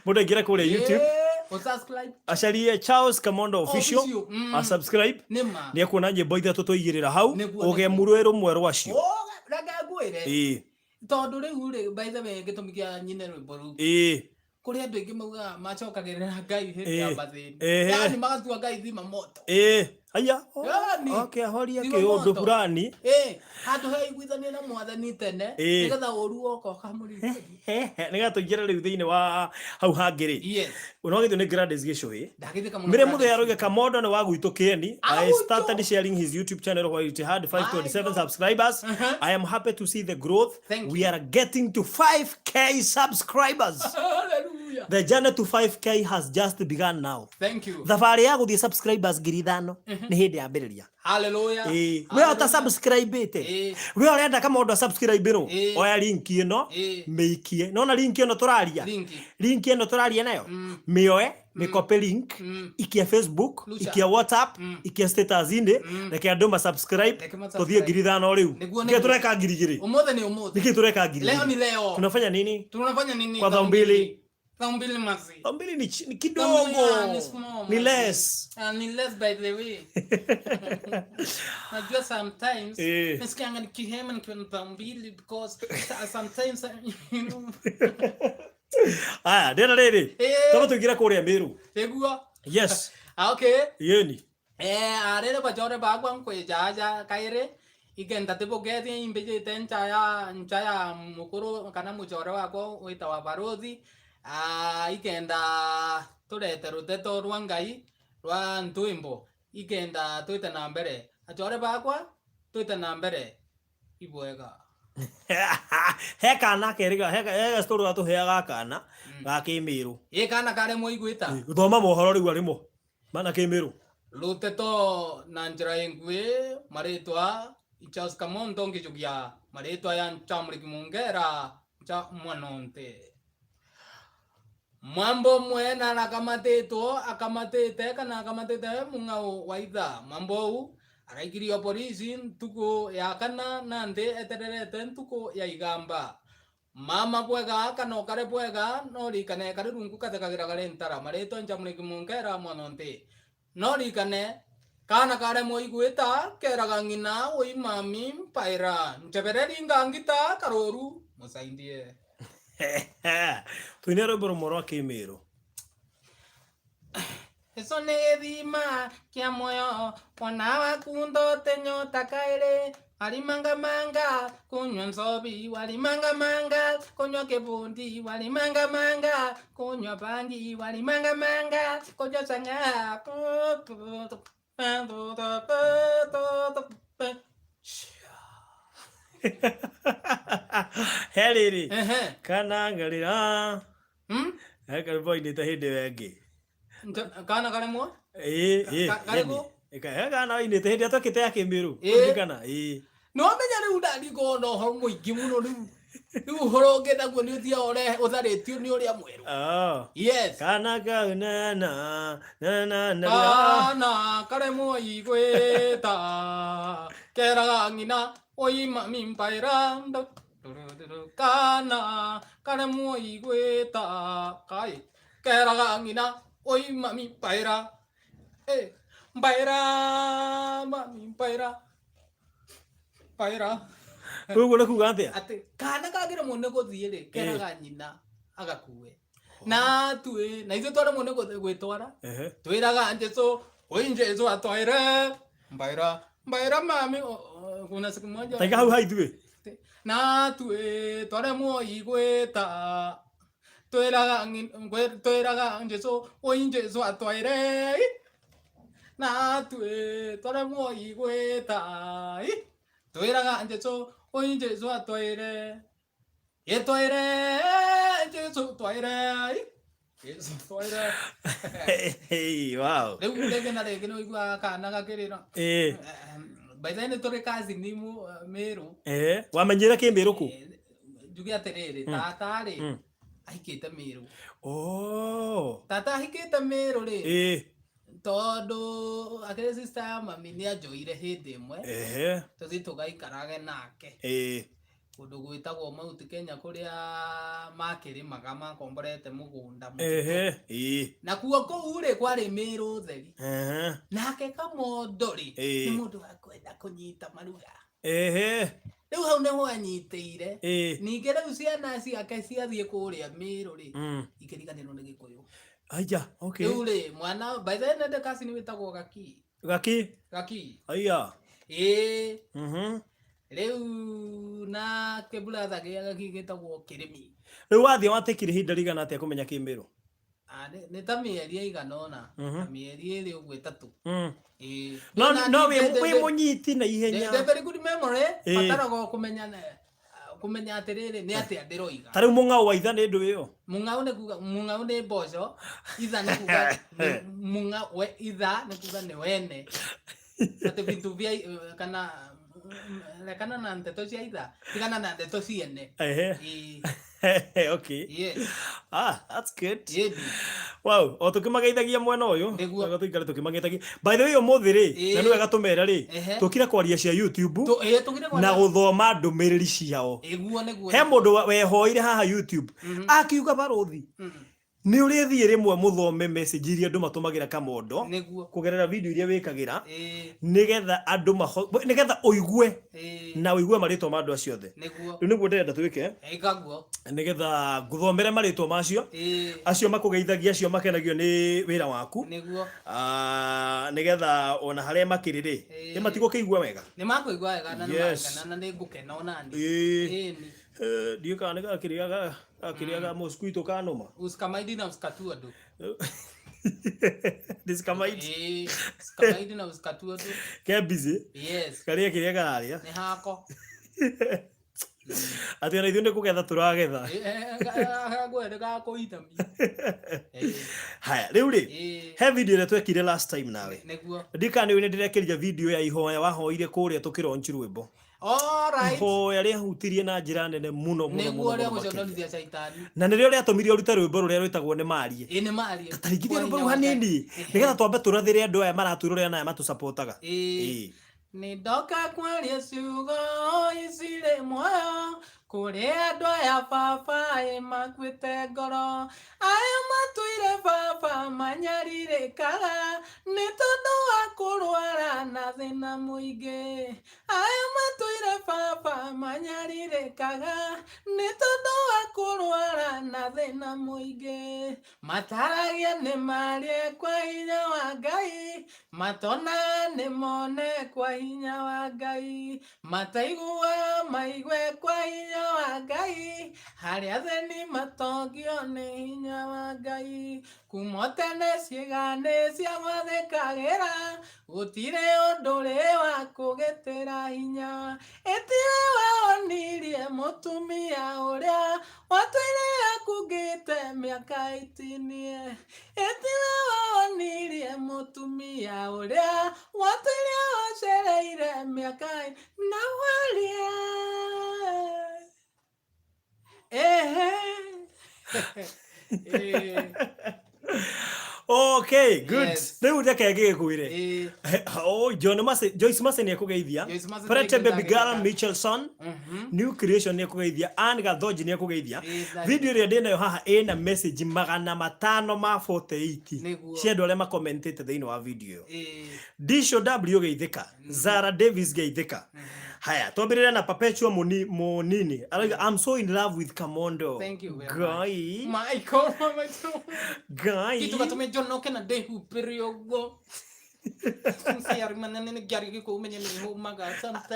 Speaker 1: Mũndũ aingĩre kũrĩa YouTube.
Speaker 2: Ĩĩ, ũsubscribe.
Speaker 1: Acarie Charles Kamondo Official.
Speaker 2: Official,
Speaker 1: A subscribe.
Speaker 2: Nĩ ma.
Speaker 1: Nĩ ekuona nyĩmbo ithatũ tũigĩrĩra hau.
Speaker 2: Nĩguo,
Speaker 1: Ũgemu rwĩ rũmwe rwacio.
Speaker 2: Oh, reke ngwĩre.
Speaker 1: Ĩĩ.
Speaker 2: Tondũ rĩu rĩ, by the way, gĩtũmi kĩa nyine rwĩmbo rũu.
Speaker 1: Ĩĩ.
Speaker 2: Kũrĩ andũ aingĩ maugaga macokagĩrĩra Ngai hĩndĩ ya
Speaker 1: Ĩĩ.
Speaker 2: mathĩna.
Speaker 1: Ĩĩ.
Speaker 2: Yaani magatua Ngai thima moto.
Speaker 1: Ĩĩ. Haya.
Speaker 2: Yaani,
Speaker 1: Okay, ahoria
Speaker 2: thima
Speaker 1: kĩũndũ
Speaker 2: moto.
Speaker 1: fulani.
Speaker 2: Ĩĩ, handũ he iguithanie na mwathani tene
Speaker 1: Ĩĩ.
Speaker 2: nĩgetha ũru woka ũkamũririkania.
Speaker 1: Nĩgetha tũingĩre rĩu thĩinĩ wa hau hangĩ rĩ.
Speaker 2: Yes.
Speaker 1: No githĩ nĩ Gladys Gĩcũhĩ.
Speaker 2: Ndagĩthĩka mũno
Speaker 1: Mire
Speaker 2: Gladys.
Speaker 1: Muthee aroiga Kamondo nĩ wa gwitũ Kieni. I
Speaker 2: Agwitũ.
Speaker 1: started sharing his YouTube channel while it had 527
Speaker 2: God.
Speaker 1: subscribers.
Speaker 2: Uh-huh.
Speaker 1: I am happy to see the growth.
Speaker 2: Thank
Speaker 1: We are getting to 5K subscribers.
Speaker 2: Hallelujah.
Speaker 1: The journey to 5K has just begun now.
Speaker 2: Thank you.
Speaker 1: Thabarĩ ya gũthiĩ subscribers 5,000 nĩ hĩndĩ yambĩrĩria.
Speaker 2: Hallelujah.
Speaker 1: Ĩĩ. We ũta subscribe-ĩte.
Speaker 2: Ĩĩ.
Speaker 1: We ũrenda Kamondo subscribe-rwo.
Speaker 2: Ĩĩ.
Speaker 1: Oya link ĩno
Speaker 2: Ĩĩ.
Speaker 1: mĩikie. Nona link ĩno tũraria.
Speaker 2: Link.
Speaker 1: Link ĩno tũraria nayo. Mĩoe, mĩcopy link, ikia Facebook,
Speaker 2: Lucha.
Speaker 1: ikia WhatsApp, ikia status-inĩ, reke andũ ma subscribe,
Speaker 2: Reke ma
Speaker 1: tũthiĩ
Speaker 2: subscribe.
Speaker 1: 5,000 rĩu.
Speaker 2: Nĩguo,
Speaker 1: Nĩkĩĩ
Speaker 2: nĩguo.
Speaker 1: tũreka 2,000?
Speaker 2: Ũmũthĩ nĩ ũmũthĩ.
Speaker 1: Nĩkĩĩ tũreka 2,000?
Speaker 2: Leo ni leo.
Speaker 1: Tunafanya nini?
Speaker 2: Tunafanya nini?
Speaker 1: Kwa thao mbili.
Speaker 2: Thao mbili mazi.
Speaker 1: Thao mbili ni ni
Speaker 2: Thao mbili,
Speaker 1: kidogo.
Speaker 2: ni small,
Speaker 1: Ni
Speaker 2: mazi.
Speaker 1: less.
Speaker 2: Ni less by the way. Najua sometimes
Speaker 1: Eh.
Speaker 2: nasikianga nikihema nikiwa na thao mbili because sometimes you know.
Speaker 1: Aya, ndĩrenda rĩrĩ.
Speaker 2: Eh.
Speaker 1: Twamba tũingĩre kũrĩa Meru.
Speaker 2: Nĩguo.
Speaker 1: Yes.
Speaker 2: Ah, okay.
Speaker 1: Yeni.
Speaker 2: Arere bachore bakwa nkwijaja kaire ikenda tibuketie imbijite nchaya nchaya mukuru kana muchore wakwa witawa baruthi ikenda turete ruteto rwa Ngai rwa ntwimbo ikenda twite na mbere achore bakwa twite na mbere ibwega.
Speaker 1: He kana kerĩga he gastory gatũheaga kana ga kĩmĩrũ.
Speaker 2: Ĩ kana kare muiguita
Speaker 1: Gũthoma mohoro rĩu arĩmo. Mana kĩmĩrũ.
Speaker 2: Ruteto na njira ingwi maritwa Charles Kamondo ngijugia maritwa ya Nchamuriki Mungera ncha mwanonte Mwambo mwena arakamatĩtwo akamatĩte kana akamatĩte mung'ao wa itha mwambo ũu araikirio polisi ntuku ya kana na nthĩ etererete ntuku ya igamba mama bwega kana ũkare bwega no rikane kari rungu kathekagĩra gari ntara marĩtwa Nchamuriki Mungera mwanonte no rikane kana kare moiguĩta keraga ng'ina woi mami mpaira nchebereri ngangita karoru musaindie.
Speaker 1: Tũine rwĩmbo rũmwe rwa kĩmĩrũ.
Speaker 2: Eso nĩ gĩthima kĩa muoyo ona wakundo tenyota kaĩrĩ walimangamanga kunywa nzobi walimangamanga kunywa kĩbundi walimangamanga kunywa bangi walimangamanga kunywa chang'aa.
Speaker 1: He rĩrĩ.
Speaker 2: Ehe.
Speaker 1: Kana ngarĩra.
Speaker 2: Hmm?
Speaker 1: He karwĩmbo ainĩte hĩndĩ ĩyo ĩngĩ.
Speaker 2: Kana karemwo
Speaker 1: Ĩĩ, ĩĩ.
Speaker 2: Karĩkũ?
Speaker 1: He kana wainĩte hĩndĩ ĩrĩa twekĩte ya Kĩmĩrũ.
Speaker 2: Ĩĩ.
Speaker 1: Ririkana, ĩĩ.
Speaker 2: No menya rĩu ndarigwo na ũhoro mũingĩ mũno rĩu. Rĩu ũhoro ũngĩ naguo nĩ ũthiaga ũrehe ũtharĩtio nĩ ũrĩa mwerũ.
Speaker 1: Oh.
Speaker 2: Yes.
Speaker 1: Kana kau na na na na na.
Speaker 2: Kana karemwo igwĩta keraga ng'ina oi mami mpaira kana karemwo igwĩta kai keraga ng'ina oi mami mpaira eh mpaira mami mpaira mpaira.
Speaker 1: Ũguo nĩ kuga atĩa?
Speaker 2: Atĩ kana kagĩremwo nĩ gũthiĩ rĩ keraga nyina agakue na tuĩ na ithuĩ twaremwo nĩ gwĩtwara twĩraga Jesu oi Jesu atwaire mbaira mbaira mami. Kuna siku moja
Speaker 1: Taiga hau ha ithuĩ.
Speaker 2: Na tuĩ twaremwo igwĩta twĩraga twĩraga Jesu oi Jesu atwaire na tuĩ twaremwo igwĩta twĩraga Jesu oi Jesu atwaire ĩtwaire Jesu twaire Jesu twaire.
Speaker 1: Hey, wow.
Speaker 2: Rĩu rĩngĩ na rĩngĩ nĩ ũiguaga kana gakĩrĩra. By the way nĩ tũrĩ cousin Mĩrũ.
Speaker 1: Wamenyire Kĩmĩrũ kũ?
Speaker 2: Njuge atĩrĩrĩ, tata rĩ ahikĩte Mĩrũ.
Speaker 1: Oh.
Speaker 2: Tata ahikĩte Mĩrũ rĩ, tondũ akĩrĩ sister ya mami nĩ anjoire hĩndĩ ĩmwe tũthiĩ tũgaikarage nake kũndũ gwĩtagwo Mount Kenya kũrĩa makĩrĩmaga makomborete mũgũnda mũtitũ. Na kuo kũu rĩ kwarĩ Mĩrũ theri. Nake Kamondo rĩ nĩ mũndũ wa kwenda kũnyita maruga. Rĩu hau nĩho anyitĩire. Ningĩ rĩu ciana ciake ciathiĩ kũrĩa Mĩrũ rĩ ikĩriganĩrwo nĩ Gĩkũyũ.
Speaker 1: Aija, okay.
Speaker 2: Rĩu rĩ mwana by the way nĩ cousin wĩtagwo Gaki.
Speaker 1: Gaki?
Speaker 2: Gaki.
Speaker 1: Aya.
Speaker 2: Ĩĩ. Rĩu na kĩburatha gĩa Gaki gĩtagwo Kĩrĩmi.
Speaker 1: Rĩu wathiĩ watekire ihinda rĩigana atĩa kũmenya Kĩmĩrũ?
Speaker 2: Nĩ ta mĩeri ĩigana ũna. Ta mĩeri ĩrĩ ũguo ĩtatũ. Ĩĩ.
Speaker 1: No no wĩ mũnyiti na ihenya.
Speaker 2: The very good memory bataraga kũmenya kũmenya atĩrĩrĩ nĩ atĩa ndĩroiga.
Speaker 1: Ta rĩu mũng'ao wa itha nĩ ndũ ĩyo?
Speaker 2: Mũng'ao nĩ kuga mũng'ao nĩ mboco, itha nĩ kuga mũng'ao we itha nĩ kuga nĩ wene. Atĩ vitu vya kana rekana na ndeto cia itha, tigana na ndeto ciene.
Speaker 1: Okay.
Speaker 2: Yes.
Speaker 1: Ah, that's good.
Speaker 2: Yedi.
Speaker 1: Wow, o tukimageithagia mwena ũyũ.
Speaker 2: Nĩguo.
Speaker 1: Wega tũikare tũkimageithagia. By the way ũmũthĩ rĩ, na nĩ wega tũmere rĩ, tũkire kwaria cia YouTube
Speaker 2: Tũkire kwaria
Speaker 1: na gũthoma ndũmĩrĩri ciao.
Speaker 2: Ĩguo nĩguo.
Speaker 1: He mũndũ wehoire haha YouTube akiuga barũthi nĩ ũrĩthiĩ rĩmwe mũthome message iria andũ matũmagĩra Kamondo
Speaker 2: nĩguo
Speaker 1: kũgerera video iria wĩkagĩra nĩgetha andũ nĩgetha ũigue na ũigue marĩtwa ma andũ acio othe.
Speaker 2: Nĩguo.
Speaker 1: Rĩu nĩguo ndĩrenda twĩke
Speaker 2: ĩkaguo
Speaker 1: nĩgetha ngũthomere marĩtwa macio acio makũgeithagia acio makenagio nĩ wĩra waku
Speaker 2: nĩguo
Speaker 1: nĩgetha ona harĩa makĩrĩ rĩ nĩ matigũkĩigua wega.
Speaker 2: Nĩ makũigua wega na nĩ na nĩ ngũkena ona
Speaker 1: niĩ. Ndiũĩ kana nĩ gakĩrĩaga gakĩrĩaga mosquito kanũma.
Speaker 2: Usikamaidi na usikatue andũ.
Speaker 1: Ndisikamaidi.
Speaker 2: Usikamaidi na usikatue andũ.
Speaker 1: Ke busy.
Speaker 2: Yes.
Speaker 1: Karĩa kĩrĩa kararĩa.
Speaker 2: Nĩ hako.
Speaker 1: Atĩ ona ithuĩ nĩ kũgetha tũragetha.
Speaker 2: Ngwende gakũitamia.
Speaker 1: Haya, rĩu rĩ, he video ĩrĩa twekire last time nawe.
Speaker 2: Nĩguo.
Speaker 1: Ndikana nĩ ndĩrekĩria video ya ihoya wahoire kũrĩa tũkĩronchi rwĩmbo.
Speaker 2: All right.
Speaker 1: Ihoya rĩahutirie na njĩra nene mũno mũno
Speaker 2: Nĩguo
Speaker 1: mũno
Speaker 2: rĩa
Speaker 1: mũno makĩria.
Speaker 2: gũconorithia caitani.
Speaker 1: Na nĩrĩo rĩatũmire ũrute rwĩmbo rũrĩa rwĩtagwo nĩ Marie.
Speaker 2: Ĩ nĩ Marie.
Speaker 1: Taringithia rwĩmbo rũu hanini nĩgetha twambe tũrathĩre andũ aya maratwĩrorera na aya matũcapotaga.
Speaker 2: Nĩ ndoka kwaria ciugo ici rĩ muoyo kũrĩ andũ aya baba ĩ makuĩte ngoro aya matũire baba manyarirĩkaga nĩ tondũ wa kũrwara na thĩna mũingĩ aya matũire baba manyarirĩkaga nĩ tondũ wa kũrwara na thĩna mũingĩ mataragia nĩ marie kwa hinya wa Ngai Matona nĩ mone kwa hinya wa Ngai, mataigua maigue kwa hinya wa Ngai, harĩa athĩni matongio nĩ hinya wa Ngai. Kuma tene ciĩga nĩ cia gwathĩkagĩra, gũtirĩ ũndũ ũrĩ wa kũgitĩra hinya. Ĩtirĩ waonirie mũtumia ũrĩa watũire akungĩte mĩaka itinie. Ĩtirĩ waonirie mũtumia ũrĩa watũire acereire mĩaka na waria. Ehe. Eh.
Speaker 1: Okay, good.
Speaker 2: Yes.
Speaker 1: Rĩu reke ngĩgĩkwĩre. Oh, John Massey, Joyce Massey nĩ ekũgeithia.
Speaker 2: Joyce Massey
Speaker 1: Prete
Speaker 2: thank you,
Speaker 1: Baby Girl
Speaker 2: ndagĩka.
Speaker 1: Michelson. New Creation nĩ ekũgeithia. Anne Gathonji nĩ ekũgeithia.
Speaker 2: Yes, that
Speaker 1: Video ĩrĩa ndĩ nayo haha ĩna message 548
Speaker 2: Nĩguo.
Speaker 1: cia andũ arĩa makomentĩte thĩinĩ wa video ĩyo. Disho W geithĩka. Zara Davis geithĩka. Haya, twambĩrĩre na Perpetua Munini. Arauga I'm so in love with Kamondo.
Speaker 2: Thank you very much.
Speaker 1: Guy.
Speaker 2: Michael, Michael.
Speaker 1: Guy.
Speaker 2: Kitu gatũme njonoke na ndĩhumbĩre ũguo.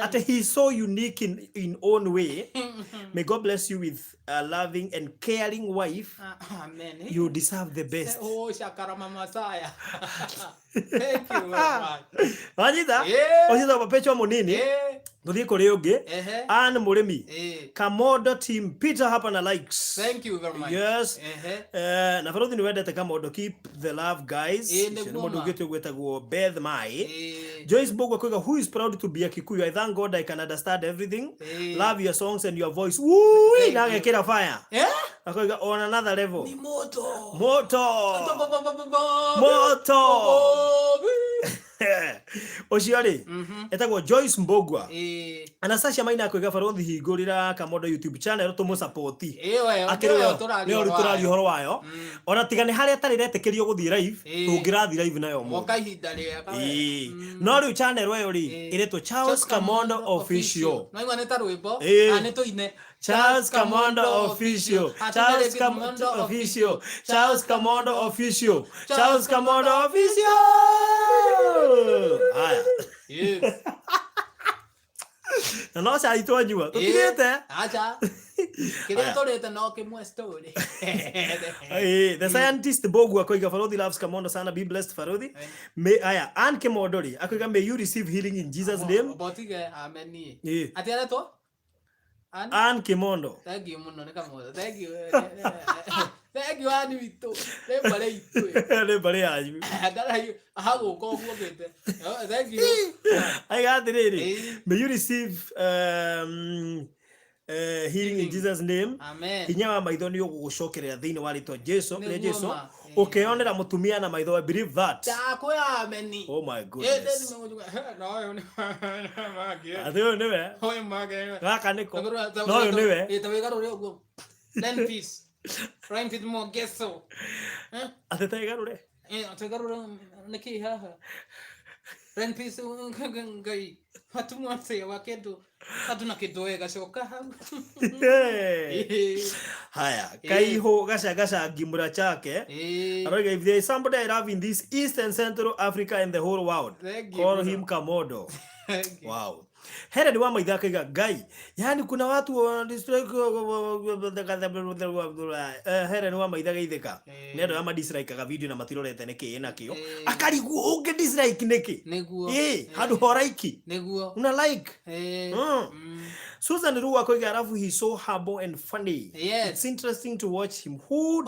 Speaker 1: Ate he's so unique in own way. May God bless you with a loving and caring wife.
Speaker 2: Amen.
Speaker 1: You deserve the best.
Speaker 2: Oh, shakara mama saya. Thank you very much.
Speaker 1: Wanyita?
Speaker 2: Yeah.
Speaker 1: Ũcio Perpetua Munini.
Speaker 2: Yeah.
Speaker 1: Tuthiĩ kũrĩ ũngĩ.
Speaker 2: Ehe.
Speaker 1: Ann Mũrĩmi.
Speaker 2: Eh.
Speaker 1: Kamondo team Peter hapa na likes.
Speaker 2: Thank you very much.
Speaker 1: Yes.
Speaker 2: Ehe.
Speaker 1: Na barothi nĩ wendete Kamondo, keep the love guys.
Speaker 2: Ĩĩ,
Speaker 1: Ũcio nĩ
Speaker 2: nĩguo
Speaker 1: mũndũ
Speaker 2: ma.
Speaker 1: ũngĩ ũgwĩtagwo Beth Mai.
Speaker 2: Eh.
Speaker 1: Joyce Bogwa kuiga who is proud to be a Kikuyu. I thank God I can understand everything.
Speaker 2: Eh.
Speaker 1: Love your songs and your voice. Woo!
Speaker 2: Thank
Speaker 1: Na
Speaker 2: you.
Speaker 1: agekĩra fire.
Speaker 2: Eh?
Speaker 1: Akoiga on another level.
Speaker 2: Ni moto.
Speaker 1: Moto.
Speaker 2: Moto.
Speaker 1: Moto. Ũcio rĩ etagwo Joyce Mbogwa.
Speaker 2: Eh.
Speaker 1: Anastasia Maina akoiga barothi hingũrĩra Kamondo YouTube channel tũmũsapoti.
Speaker 2: Ĩyo
Speaker 1: Akĩrĩ
Speaker 2: ĩyo
Speaker 1: nĩyo
Speaker 2: tũraria
Speaker 1: rĩu tũraria ũhoro wayo. Ona tiga nĩ harĩa atarĩ retĩkĩrio gũthiĩ live,
Speaker 2: Ĩĩ.
Speaker 1: tũngĩrathiĩ live nayo ũmũthĩ.
Speaker 2: Moka ihinda rĩega.
Speaker 1: Ĩĩ. No rĩu channel ĩyo rĩ
Speaker 2: Ĩĩ.
Speaker 1: ĩretwo Charles Kamondo Official.
Speaker 2: No igua nĩ ta rwĩmbo.
Speaker 1: Ĩĩ.
Speaker 2: Ah, nĩ tũine.
Speaker 1: Charles Kamondo Official.
Speaker 2: Ah,
Speaker 1: Charles
Speaker 2: tũine rĩngĩ
Speaker 1: Kamondo
Speaker 2: Kamondo
Speaker 1: Official. Charles Kamondo Official. Charles Kamondo Official. Haya.
Speaker 2: Yes.
Speaker 1: Na no cai twanyua. Tũtirĩte.
Speaker 2: Acha. Kĩrĩa tũrĩte no kĩmwe story.
Speaker 1: Hey, the scientist Bogu akoiga Farodhi loves Kamondo sana, be blessed Farodhi. May aya Ann Kemondo rĩ akoiga may you receive healing in Jesus name.
Speaker 2: Botige amen.
Speaker 1: Ĩĩ.
Speaker 2: Atĩ aretwo? Ann?
Speaker 1: Ann Kimondo.
Speaker 2: Thank you mũno nĩ Kamondo. Thank you. Thank you Ann witũ. Nĩ mbarĩ itũ.
Speaker 1: Nĩ mbarĩ yanyu.
Speaker 2: Ndarahi hagũka ũguo ngĩte. Oh, thank you.
Speaker 1: Aiga atĩrĩrĩ
Speaker 2: Ĩĩ.
Speaker 1: may you receive healing in Jesus name.
Speaker 2: Amen.
Speaker 1: Hinya wa maitho nĩ ũgũgũcokerera thĩinĩ wa rĩtwa Jesu rĩa
Speaker 2: Nĩguo
Speaker 1: Jesu
Speaker 2: ma. Ĩĩ.
Speaker 1: ũkeyonera mũtumia na maitho I believe that.
Speaker 2: Ndakwĩra ameni.
Speaker 1: Oh my goodness.
Speaker 2: No, nĩ
Speaker 1: Atĩ ũyũ nĩwe
Speaker 2: Ũyũ mage.
Speaker 1: gaka nĩko no ũyũ nĩwe
Speaker 2: Ĩĩ, ta wĩgarũre ũguo. Len peace. Rhyme with Mogeso. Eh?
Speaker 1: atĩ ta ĩgarũre
Speaker 2: Eh, twĩgarũre nĩkĩ haha? Len peace Ngai. Hatumwa atĩa wa kĩndũ. Hatuna kĩndũ wega coka hau.
Speaker 1: Hey.
Speaker 2: Ĩĩ.
Speaker 1: Haya, Kaiho Gashagasha Gimura chake.
Speaker 2: Ĩĩ.
Speaker 1: Aroiga, if there is somebody I love in this East and Central Africa and the whole world,
Speaker 2: Thank you,
Speaker 1: call
Speaker 2: bro.
Speaker 1: him Kamodo.
Speaker 2: Thank you.
Speaker 1: Wow. Helen wa Maitha akaiga Ngai, yani kuna watu wana dislike Helen wa Maitha geithĩka.
Speaker 2: Eh.
Speaker 1: Nĩ andũ arĩa madislikeaga video na matirorete nĩkĩ ĩnakĩo.
Speaker 2: Eh.
Speaker 1: Akarigwo ũngĩ dislike nĩkĩ?
Speaker 2: Nĩguo.
Speaker 1: Ĩ, handũ ha like.
Speaker 2: Nĩguo.
Speaker 1: Una like.
Speaker 2: Ĩĩ.
Speaker 1: Mm. Susan Ruwa akoiga alafu he's so humble and funny.
Speaker 2: Yes.
Speaker 1: It's interesting to watch him. Who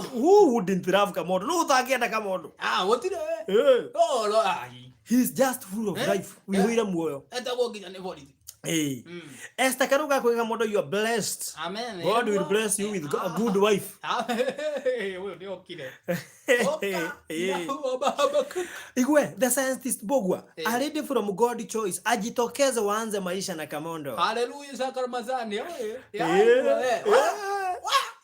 Speaker 1: wouldn't love Kamondo? No ũtangĩenda Kamondo.
Speaker 2: Ah, gũtirĩ.
Speaker 1: Eh.
Speaker 2: Oh, lo ai.
Speaker 1: He's just full of
Speaker 2: Eh?
Speaker 1: life. Wĩihũire muoyo.
Speaker 2: Etagwo nginya nĩ borithi.
Speaker 1: Eh.
Speaker 2: Mm.
Speaker 1: Esther Karuga akoiga Kamondo you are blessed.
Speaker 2: Amen.
Speaker 1: God will bless you with a good wife.
Speaker 2: Ũyũ nĩ okire.
Speaker 1: Eh. Igwe, the scientist Bogwa,
Speaker 2: Eh.
Speaker 1: a lady from God choice, ajitokeze waanze maisha na Kamondo.
Speaker 2: Haleluya sakaramazani.
Speaker 1: Eh. Eh.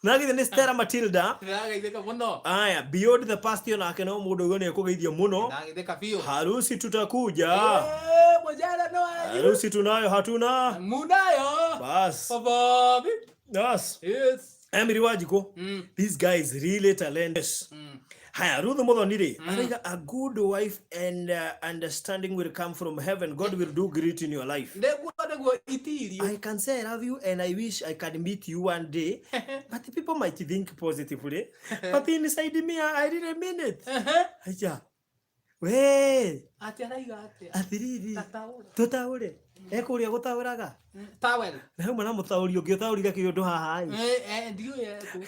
Speaker 1: Na githĩ nĩ Stella Matilda.
Speaker 2: Ndagaithĩka mũno.
Speaker 1: Aya, beyond the past yo nake no mũndũ ũyũ nĩ ekũgeithio mũno.
Speaker 2: Ndagaithĩka biũ.
Speaker 1: Harusi tutakuja.
Speaker 2: Eh, mũjara no wanyu.
Speaker 1: Harusi tunayo hatuna.
Speaker 2: Munayo.
Speaker 1: Bas.
Speaker 2: Baba.
Speaker 1: Bas.
Speaker 2: Yes.
Speaker 1: Emily Wajiko.
Speaker 2: Mm.
Speaker 1: This guy is really talented.
Speaker 2: Mm.
Speaker 1: Haya, Ruth Muthoni rĩ, araiga a good wife and understanding will come from heaven. God will do great in your life.
Speaker 2: Nĩguo itirio.
Speaker 1: I can say I love you and I wish I can meet you one day. But people might think positively. But inside me, I really mean it. Aja. We,
Speaker 2: Atĩ araiga atĩa?
Speaker 1: Atiriri.
Speaker 2: Tataũra.
Speaker 1: Tũtaũre. Ekũrĩa gũtaũraga.
Speaker 2: Tawel.
Speaker 1: Na hauma na mũtaũri ũngĩ ũtaũrire kĩũndũ haha ĩ.
Speaker 2: Ndiũĩ ekũ.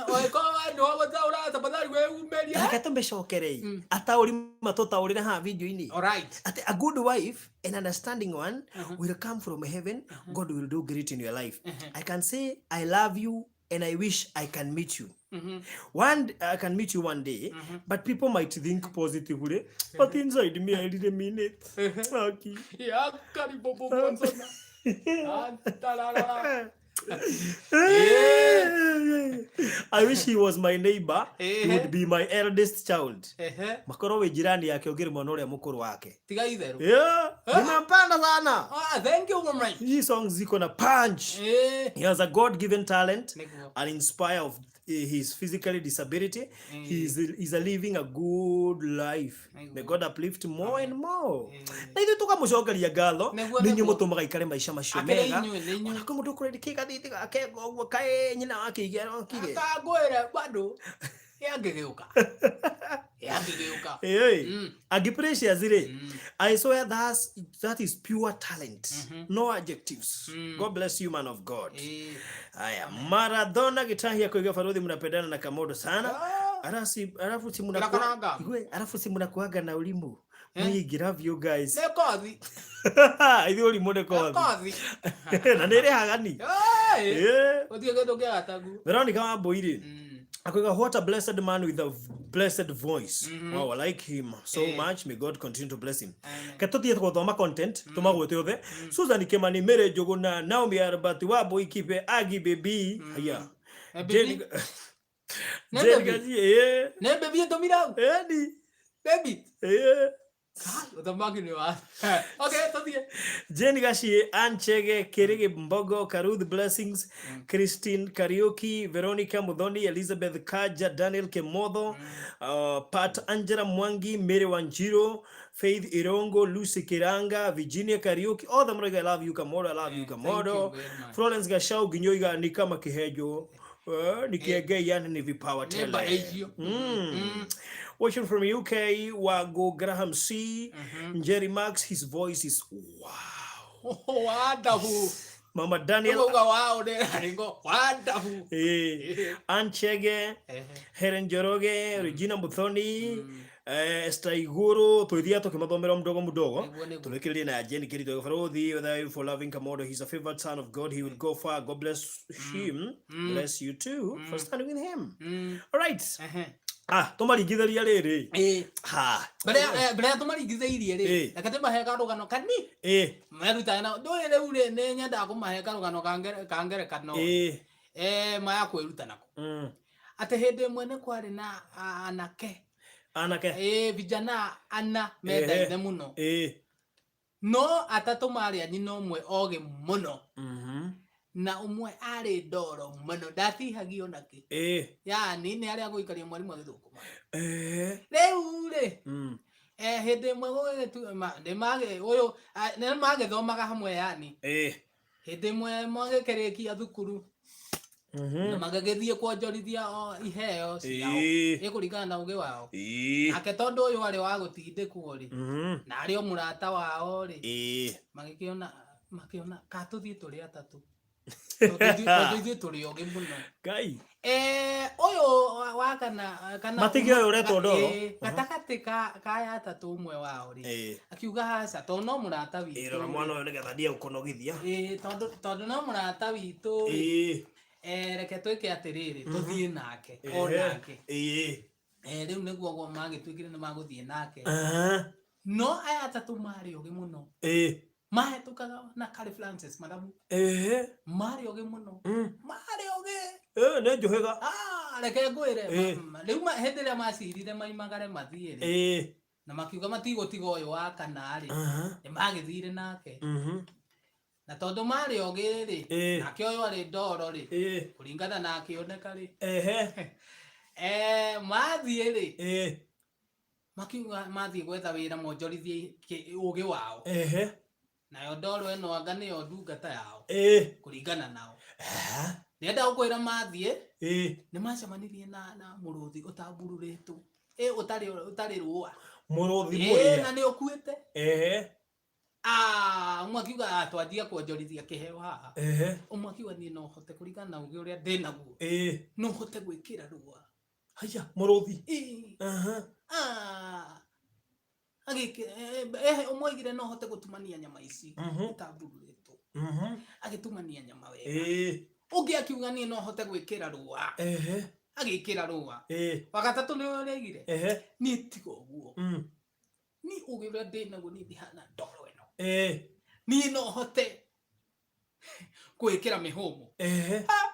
Speaker 2: Oĩkorwo we nĩwe gũtaũra tafadhali wĩumĩrie.
Speaker 1: Reke tũmĩcokere ataũri matũtaũrĩre haha video-inĩ.
Speaker 2: Alright.
Speaker 1: Ati a good wife and understanding one will come from heaven. God will do great in your life. I can say I love you and I wish I can meet you. One, I can meet you one day, but people might think positively. But inside me, I really mean it. Aki.
Speaker 2: Yakaribobobozona. Antararara.
Speaker 1: I wish he was my neighbor. He would be my eldest child.
Speaker 2: Ehe.
Speaker 1: Makorwo wĩ jirani yake ũngĩrĩ mwana ũrĩa mũkũrũ wake.
Speaker 2: Tiga itherũ.
Speaker 1: Yeah, nimempenda sana.
Speaker 2: Ah, thank you mama.
Speaker 1: Hii song ziko na punch. He has a God-given talent
Speaker 2: Nĩguo.
Speaker 1: and inspire of his physical disability. He's a living a good life. May God uplift more and more. Na ithuĩ tũkamũcokeria ngatho
Speaker 2: Nĩguo,
Speaker 1: nĩ inyuĩ
Speaker 2: nĩguo.
Speaker 1: mũtũmaga aikare maica macio
Speaker 2: Akĩrĩ
Speaker 1: mega.
Speaker 2: inyuĩ, nĩ inyuĩ.
Speaker 1: Ona kwĩ mũndũ ũkũrendi kĩgathithi gake ũguo kaĩ nyina wake igĩarokire.
Speaker 2: Akangwĩre bado yangĩgĩũka. Yangĩgĩũka.
Speaker 1: Hey, Agi Precious rĩ, I swear that is pure talent. No adjectives. God bless you, man of God. Haya, Maradona Gitahia kuiga Farodhi, mnapendana na Kamodo sana.
Speaker 2: Ah.
Speaker 1: Alafu si
Speaker 2: Karakaranga.
Speaker 1: Igwe, alafu si mnakuaga na ulimu. We love you guys.
Speaker 2: Nĩ kothi.
Speaker 1: Ithuĩ ũrimũ nĩ
Speaker 2: Nĩ
Speaker 1: kothi.
Speaker 2: kothi.
Speaker 1: Na nĩ ĩrĩhaga ni.
Speaker 2: Ĩĩ. Gũtirĩ kĩndũ kĩa gatagu.
Speaker 1: Veronica Wambui rĩ, akuiga what a blessed man with a blessed voice. Wow, I like him so much. May God continue to bless him.
Speaker 2: Amen.
Speaker 1: Ke tũthiĩ gũthoma content tũmagwĩte othe. Susan Kimani, Mary Njũgũna, Naomi Albert Wambui Kibe, Agi Baby. Haya.
Speaker 2: Eh,
Speaker 1: Jane
Speaker 2: baby. Nĩ
Speaker 1: Jane
Speaker 2: baby.
Speaker 1: Gacie, eh.
Speaker 2: Nĩ baby ĩtũmire hau?
Speaker 1: Eni.
Speaker 2: Baby.
Speaker 1: Eh.
Speaker 2: Ũthamaki nĩ wa. Okay, tũthiĩ.
Speaker 1: Jane Gashie, Ann Chege, Kirigi Mbogo, Karuth Blessings, Christine Kariuki, Veronica Muthoni, Elizabeth Kaja, Daniel Kemotho, Pat Angela Mwangi, Mary Wanjiro, Faith Irongo, Lucy Kiranga, Virginia Kariuki, all them I love you Kamodo, I love you
Speaker 2: Thank you
Speaker 1: Kamodo.
Speaker 2: very much.
Speaker 1: Florence Gashau Ginyoiga ni kama kihejo. Nikiegei yani ni vipawa
Speaker 2: Nĩ
Speaker 1: tele.
Speaker 2: mbaĩ
Speaker 1: Watching from UK, Wago Graham C, Jerry Max, his voice is wow.
Speaker 2: Wonderful.
Speaker 1: Mama Daniel,
Speaker 2: Ũgauga wow nĩ raringo. Wonderful.
Speaker 1: Ann Chege, Helen Njoroge, Regina Muthoni, Esther Iguru, twithia tukimathomera mdogo mdogo.
Speaker 2: Nĩguo, nĩguo.
Speaker 1: Turekererie na Jane Kirito Farodhi, whether you for loving Kamodo, he's a favorite son of God, he will go far. God bless him. Bless you too for standing with him. All right.
Speaker 2: Ehe.
Speaker 1: Ah, tũmaringithĩria rĩrĩ.
Speaker 2: Ĩĩ.
Speaker 1: Ha.
Speaker 2: Mbere mbere ya tũmaringithĩirie rĩ, reke ndĩmahe karũgano kani merutaga na ndũĩ rĩu rĩ nĩ nyendaga kũmahe karũgano ka ngerekano maya kwĩruta nako atĩ hĩndĩ ĩmwe nĩ kwarĩ na anake
Speaker 1: Anake.
Speaker 2: Vijana ana mendaine mũno no atatũ marĩ a nyina ũmwe ogĩ mũno na ũmwe arĩ ndoro mũno ndatihagio nakĩ yani nĩ arĩa gũikaria mwarimũ agĩthũkũma rĩu rĩ hĩndĩ ĩmwe ũyũ nĩ magĩthomaga hamwe yani hĩndĩ ĩmwe magĩkĩrĩkia thukuru na magĩgĩthiĩ kuonjorithia o iheo ciao ĩkũringana na ũgĩ wao nake tondũ ũyũ arĩ wa gũtindĩkwo rĩ na arĩ o mũrata wao rĩ magĩkĩona makĩona ka tũthiĩ tũrĩ atatũ tondũ ithuĩ tũrĩ ogĩ mũno.
Speaker 1: Ngai.
Speaker 2: Ũyũ wa kana kana
Speaker 1: Matige ũyũ ũretwo ndoro.
Speaker 2: Gatagatĩ ka aya atatũ ũmwe wao rĩ akiuga haca tondũ no mũrata witũ
Speaker 1: Rora mwana ũyũ nĩgetha ndie gũkũnogithia.
Speaker 2: Tondũ no mũrata witũ rĩ reke twĩke atĩrĩrĩ tũthiĩ nake o nake rĩu nĩguo guo magĩtuĩkire nĩ magũthiĩ nake no aya atatũ marĩ ogĩ mũno mahĩtũkaga na Carly Francis mathabu marĩ ogĩ mũno marĩ ogĩ.
Speaker 1: Nĩ njũhĩga.
Speaker 2: Ah, reke ngwĩre rĩu hĩndĩ ĩrĩa macirire maimagare mathiĩ rĩ na makiuga matigũtiga ũyũ wa kana rĩ nĩ magĩthire nake na tondũ marĩ ogĩ rĩ nake ũyũ arĩ ndoro rĩ kũringana na akĩoneka rĩ. Mathiĩ rĩ, makiuga mathiĩ gwetha wĩra monjorithie ũgĩ wao. Nayo ndoro ĩno anga nĩyo ndungata yao kũringana nao. Ndĩrenda gũkwĩra mathiĩ nĩ macemanirie na mũrũthi ũtambururĩtwo, ũtarĩ rũa.
Speaker 1: Mũrũthi
Speaker 2: mũrĩa. Na nĩ ũkuĩte. Ũmwe akiuga twanjia kuonjorithia kĩheo haha. Ũmwe akiuga niĩ no hote kũringana na ũgĩ ũrĩa ndĩ naguo. No hote gwĩkĩra rũa.
Speaker 1: Haya, mũrũthi.
Speaker 2: Ũmwe oigire no hote gũtumania nyama ici itambururĩtwo. Agĩtumania nyama wega. Ũngĩ akiuga niĩ no hote gwĩkĩra rũa. Agĩkĩra rũa. Wa gatatũ nĩ ũrĩa oigire. Niĩ tiga ũguo. Niĩ ũgĩ ũrĩa ndĩ naguo niĩ ndihana ndoro ĩno. Niĩ no hote gwĩkĩra mĩhũmũ.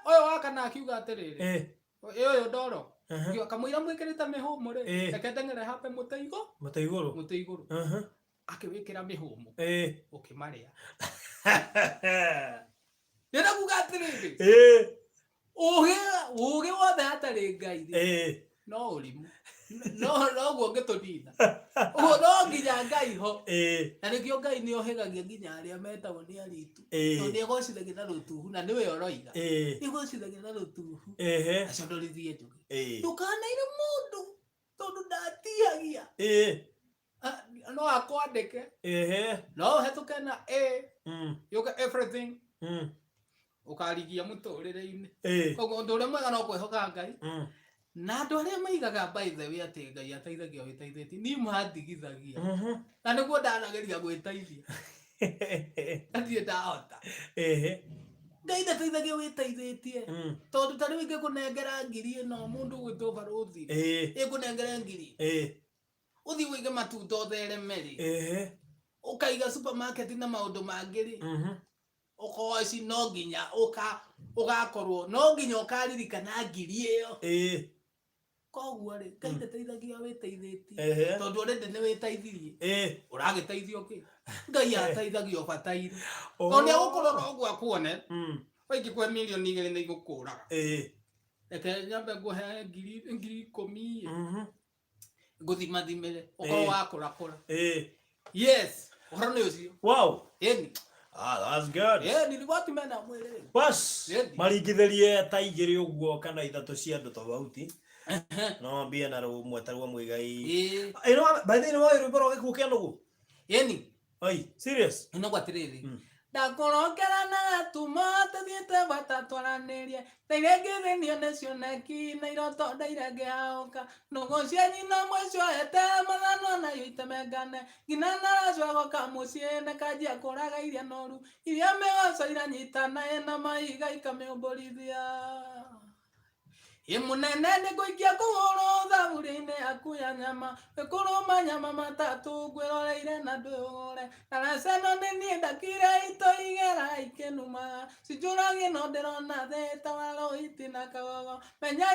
Speaker 2: Ũyũ wa kana akiuga atĩrĩrĩ. Ũyũ ndoro. Kamũira mwĩkĩrĩte mĩhũmũ rĩ, reke ndeng'ere hambe mũtĩ igũrũ.
Speaker 1: Mũtĩ igũrũ.
Speaker 2: Mũtĩ igũrũ. Akĩwĩkĩra mĩhũmũ. Ũkĩmarĩa. Ndĩrenda kuga atĩrĩrĩ. Ũgĩ wothe hatarĩ Ngai rĩ, no ũrimũ. No noguo ũngĩtũnina. Ũguo no nginya Ngai ho. Na nĩkĩo Ngai nĩ ohĩgagia nginya arĩa metagwo nĩ aritu. Tondũ nĩ egocithagia na rũtuhu na nĩwe ũroiga. Nĩ egocithagia na rũtuhu. Aconorithie njũgĩ. Ndũkanaire mũndũ tondũ ndatihagia. No akwandĩke. No ũhetũke na A. Yũke everything. Ũkarigia mũtũrĩre-inĩ. Koguo ũndũ ũrĩa mwega no kwĩhoka Ngai. Na andũ arĩa maigaga by the way atĩ Ngai ateithagia wĩteithĩtie, niĩ mandigithagia. Na nĩguo ndanageria gwĩteithia. Na ndirĩ ndahota. Ngai ndateithagia wĩteithĩtie. Tondũ ta rĩu ingĩkũnengera ngiri ĩno mũndũ ũgwĩtwo barũthi. Ĩkũnengere ngiri. Ũthiĩ ũige matunda ũthereme rĩ. Ũkaiga supermarket na maũndũ mangĩ rĩ. Ũkoci no nginya ũgakorwo no nginya ũkaririkana ngiri ĩyo. Koguo rĩ, Ngai ndateithagia wĩteithĩtie. Tondũ already nĩ wĩteithirie. Ũragĩteithio kĩ? Ngai ateithagia ũbataire. Tondũ nĩ egũkũrora ũguo akuone. Waingĩkũhe mirioni 2 nĩ igũkũraga. Reke nyambe ngũhe ngiri 10. Ngũthimathimĩre. Ũkorwo wakũrakũra. Yes. Ũhoro nĩ ũcio.
Speaker 1: Wow.
Speaker 2: Ĩni.
Speaker 1: That's good.
Speaker 2: Nilikuwa tumena mwĩrĩ.
Speaker 1: Bas, maringithĩrie ta 2 ũguo kana 3 cia andũ tofauti. No ambie na rũmwe ta rwa Muigai. Ĩno by the way rwĩmbo rwa gĩkuũ kĩa nũgũ.
Speaker 2: Ĩni.
Speaker 1: Oi, serious?
Speaker 2: Ĩno gwatĩrĩrĩ. Ndakorokera na gatumo tũthiĩte bata twaranĩrie. Ndaire ngĩthĩnio nĩ cioneki na iroto ndaire ngĩhaũka. Nũgũ cia nyina mwĩcioete mathanwa nayo itemengane. Nginya naracogoka mũciĩ na kanjia kũraga iria noru. Iria mĩgoco iranyitana ĩna mahiga ikamĩũmbũrithia. Ĩ mũnene nĩ ngũikia kũgũrũ thaburia-inĩ yaku ya nyama. Wĩkũrũma nyama matatũ ngwĩroreire na ndwĩũgũre. Ndaraca ĩno nĩ niĩ ndakire itoigera ikĩnumaga. Cinjũragie no ndĩrona thĩ ta warohiti na kagogo. Menya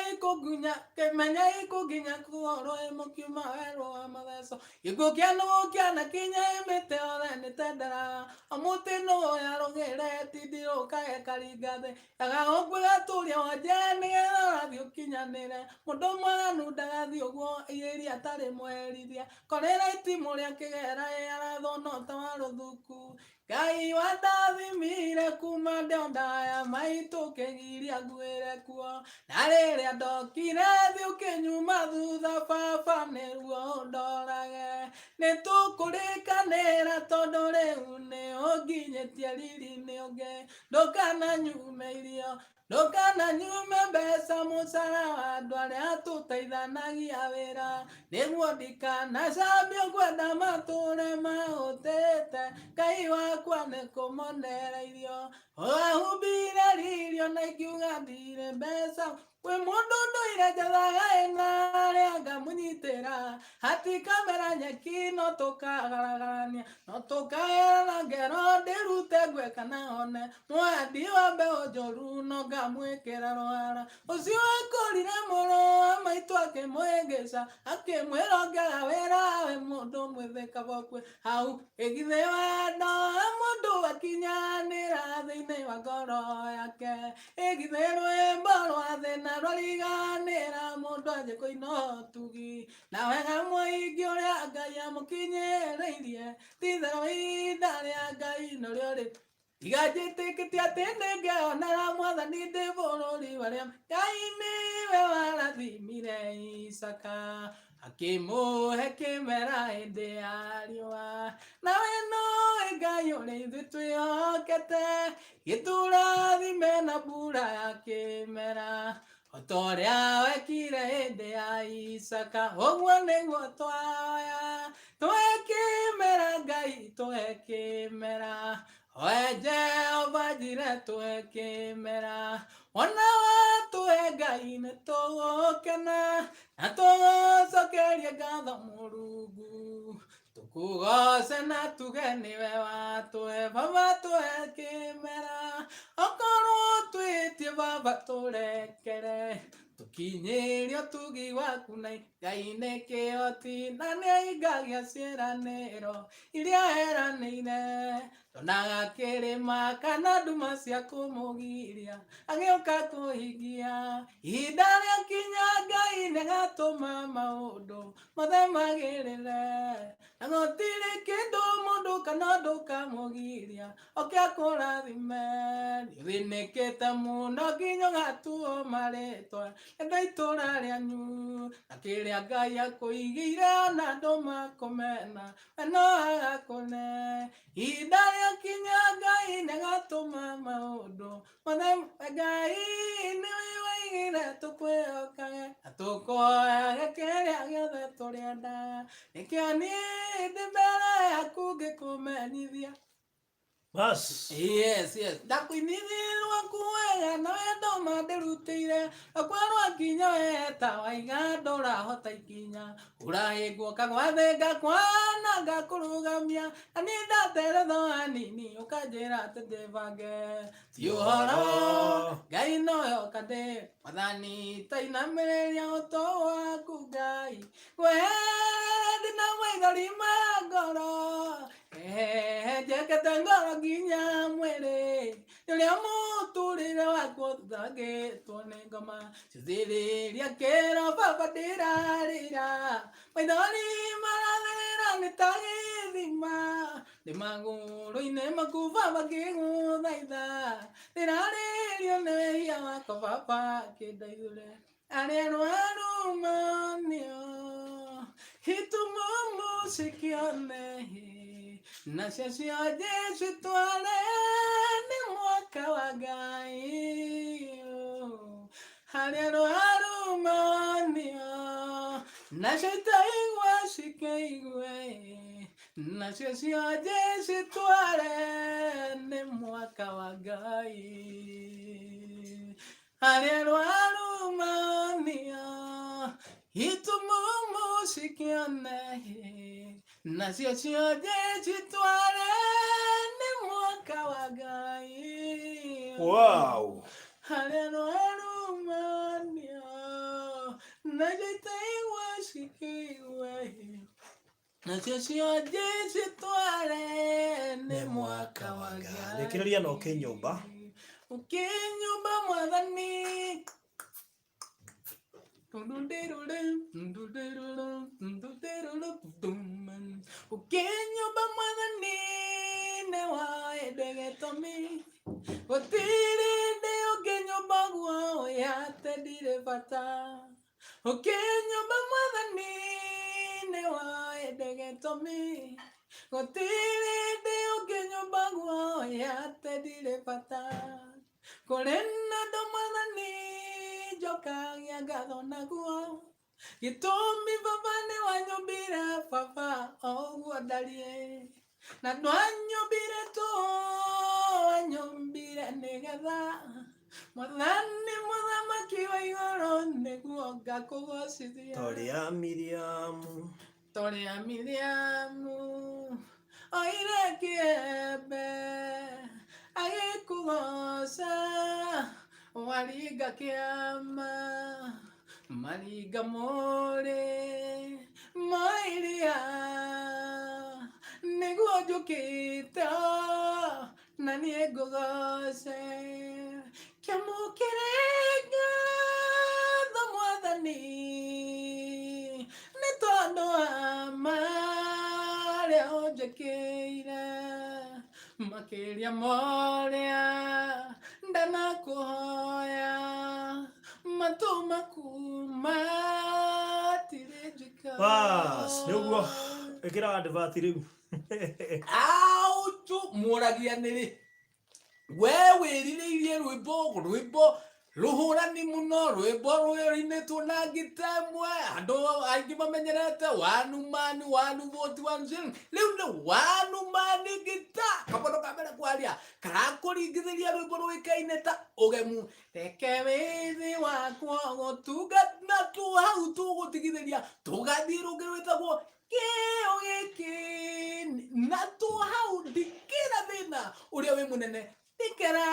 Speaker 2: ikũnginya kũgũrũ ĩ mũkiuma werũ wa matheco. Gĩkuũ kĩa nũgũ kĩanakinya ĩ mĩtĩ yothe nĩtenderaga. O mũtĩ nũgũ yarũgĩre tindirũkage karinga thĩ. Gagagũkua gatũria wanje nĩgetha ũrathiĩ ũkinyanĩre. Mũndũ mwaganu ndagathiĩ ũguo ĩrĩa atarĩ mwerithia. Korera itimũ rĩa kĩgera ĩ arathwo no ta wa rũthuku. Ngai wandathimire kuma ndĩ ndaya maitũ kĩgiria nguĩre kuo. Na rĩrĩa ndokire thĩ ũkĩnyuma thutha baba nĩruo ũndorage. Nĩtũkũrĩkanĩra tondũ rĩu nĩ ũnginyĩtie riri-inĩ ũngĩ. Ndũkananyume irio, ndũkananyume mbeca mũcara wa andũ arĩa tũteithanagia wĩra. Nĩguo ndikanacambio ngwenda matũre mahũtĩte. Ngai wakwa nĩ kũmonera irio. Wahumbire irio na ingiuga ndirĩ mbeca. Kwĩ mũndũ ndũire njethaga ĩna arĩa ngamũnyitĩra. Hatikamera nyeki no tũkagaragarania. No tũkagerana ngero ndĩrute ngwe kana hone. Mwendi wa mbeũ njũru no ngamwĩkĩra rwara. Ũcio akũrire mũrũ wa maitũ akĩmũhĩngĩca. Akĩmwĩra ongerera wĩra we mũndũ mwĩthĩ. mwĩthĩ kaba ũkue hau. Ĩgithĩ wendo wa mũndũ akinyanĩra thĩinĩ wa ngoro yake, ĩgithĩ rwĩmbo rwa thĩna rwariganĩra mũndũ anjie kũina ũtugi na wega mũingĩ ũrĩa Ngai amũkinyĩrĩirie, ti-itherũ ihinda rĩa Ngai norĩo rĩ tiga njĩtĩkĩtie atĩ nĩngeonera mwathani ndĩ bũrũri warĩa Ngai nĩwe warathimire Isaka akĩmũhe kĩmera hĩndĩ ya riũa. Nawe nowe Ngai ũrĩa ithuĩ twĩhokete, gĩtũrathime na mbura ya kĩmera o ta ũrĩa wekire hĩndĩ ya Isaka, ũguo nĩguo twahoya. Tũhe kĩmera Ngai, tũhe kĩmera, oe Jehova njire tũhe kĩmera, wona watũhe Ngai nĩ tũgũkena na tũgũcokerie ngatho Mũrungu, tũkũgoce na tuge nĩwe watũhe. Baba tũhe kĩmera, okorwo twĩtie Baba tũrekere, tũkinyĩrie ũtugi waku na Ngai nĩ kĩhoti na nĩahingagia ciĩranĩro iria eranĩire. Ndonaga kĩrĩma kana nduma cia kũmũgiria agĩũka kũhingia. Ihinda rĩakinya Ngai nĩagatũma maũndũ mothe magĩrĩre, na gũtirĩ kĩndũ mũndũ kana ũndũ ũkamũgiria oke akũrathime. Nĩũthĩnĩkĩte mũno nginya ũgatuo marĩtwa nĩ andũ a itũũra rĩanyu, na kĩrĩa Ngai akũigĩire ona andũ makũmena we no agakũne. Ihinda rĩakinya Ngai nĩagatũma maũndũ mothe. Ngai nĩwe waigire tũkwĩhokage na tũkũhoyage kĩrĩa gĩothe tũrĩendaga, nĩkĩo niĩ ndĩ mbere yaku ngĩkũmenyithia.
Speaker 1: Bas.
Speaker 2: Yes. Ndakuinithia rwaku wega na wendo ma ndĩrutĩire rwakwa rwakinya weta waiga ndũrahota ikinya ũrahĩngwo kagwathĩ ngakwana ngakũrũgamia na niĩ ndateretho hanini ũkanjĩra atĩ ndĩbange ti ũhoro Ngai noyo kandĩ mwathani tainamĩrĩria ũtũ waku Ngai ngweherere ndĩna maithori ma ngoro njekete ngoro nginya mwĩrĩ ũrĩa mũtũrĩre wakwa ũthangĩtwo nĩ ngoma cũthĩrĩria kĩro baba ndĩrarĩra maithori maratherera nĩ ta gĩthima ndĩ magũrũ-inĩ maku baba ngĩgũthaitha ndĩrarĩrio nĩ wĩhia wakwa baba kĩndaithũre arĩa arwaru monio itumumu cikione nacio cionje citware nĩ mwaka wa Ngai arĩa arwaru monio nacio itaigua cikĩigue nacio cionje citware nĩ mwaka wa Ngai arĩa arwaru monio itumumu cikione nacio cionje citware nĩ mwaka wa Ngai
Speaker 1: Wow.
Speaker 2: arĩa arwaru monio nacio itaigua cikĩigue nacio cionje citware nĩ mwaka wa Ngai.
Speaker 1: Rĩkĩrĩria na ũkĩnyũmba.
Speaker 2: Ũkĩnyũmba mwathani ũkĩnyũmba mwathani nĩ waende gĩtũmi gũtirĩ ndĩ ũngĩnyũmba guo atĩ ndirĩ bata ũkĩnyũmba mwathani nĩ waende gĩtũmi gũtirĩ ndĩ ũngĩnyũmba guo atĩ ndirĩ bata kũrĩ na ũndũ mwathani njokagia ngatho naguo gĩtũmi baba nĩ wanyũmbire baba o ũguo ndariĩ na ndwanyũmbire tu wanyũmbire nĩgetha mwathani mũthamaki wa igũrũ nĩguo ngakũgocithia
Speaker 1: Torĩa Miriamu.
Speaker 2: Torĩa Miriamu oire kĩembe agĩkũgoca waringa kĩama maringa mũrĩ ma iria Ũnjũkĩte na niĩ ngũgoce. Kĩamũkĩre ngatho Mwathani, nĩ tondũ wa marĩa ũnjĩkĩire, makĩria morĩa ndanakũhoya, matũ maku matirĩ njĩka.
Speaker 1: Bas, nĩ ũguo ĩkĩra advert rĩu.
Speaker 2: Autu mũragia nĩrĩ we wĩrirĩirie rwĩmbo rwĩmbo rũhũrani mũno, rwĩmbo rwĩrinĩtwo na ngita ĩmwe, andũ aingĩ mamenyerete wanu mani wanu voti wanu shilling. Rĩu nĩ wanu mani ngita kabondo ka mbere kwaria karakũringithĩria rwĩmbo rũĩkaine ta ũgemu. Reke wĩthĩ wakwa gũtungata na tu hau tũgũtigithĩria tũgathiĩ rũngĩ rwĩtagwo kĩo gĩkĩ na tu hau ndikĩra thĩna ũrĩa wĩ mũnene, ndikĩra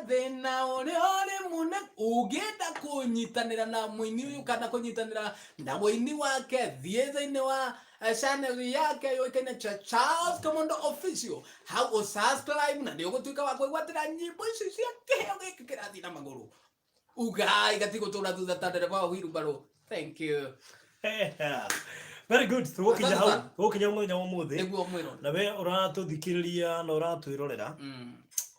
Speaker 2: thĩna ũrĩa ũrĩ mũnene. Ũngĩenda kũnyitanĩra na mũini ũyũ kana kũnyitanĩra na mũini wake, thiĩ thĩinĩ wa channel yake yũĩkaine ta Charles Kamondo Official, hau ũsubscribe na nĩ ũgũtuĩka wa kwĩgwatĩra nyĩmbo ici cia kĩheo gĩkĩ kĩrathiĩ na magũrũ. Ugai gatigũtũra thutha ta ndereba wa wheelbarrow. Thank you.
Speaker 1: Very good. Tũgũkinya hau, tũgũkinya mũthenya wa ũmũthĩ.
Speaker 2: Nĩguo mwĩrwo.
Speaker 1: Na we ũratũthikĩrĩria na ũratwĩrorera,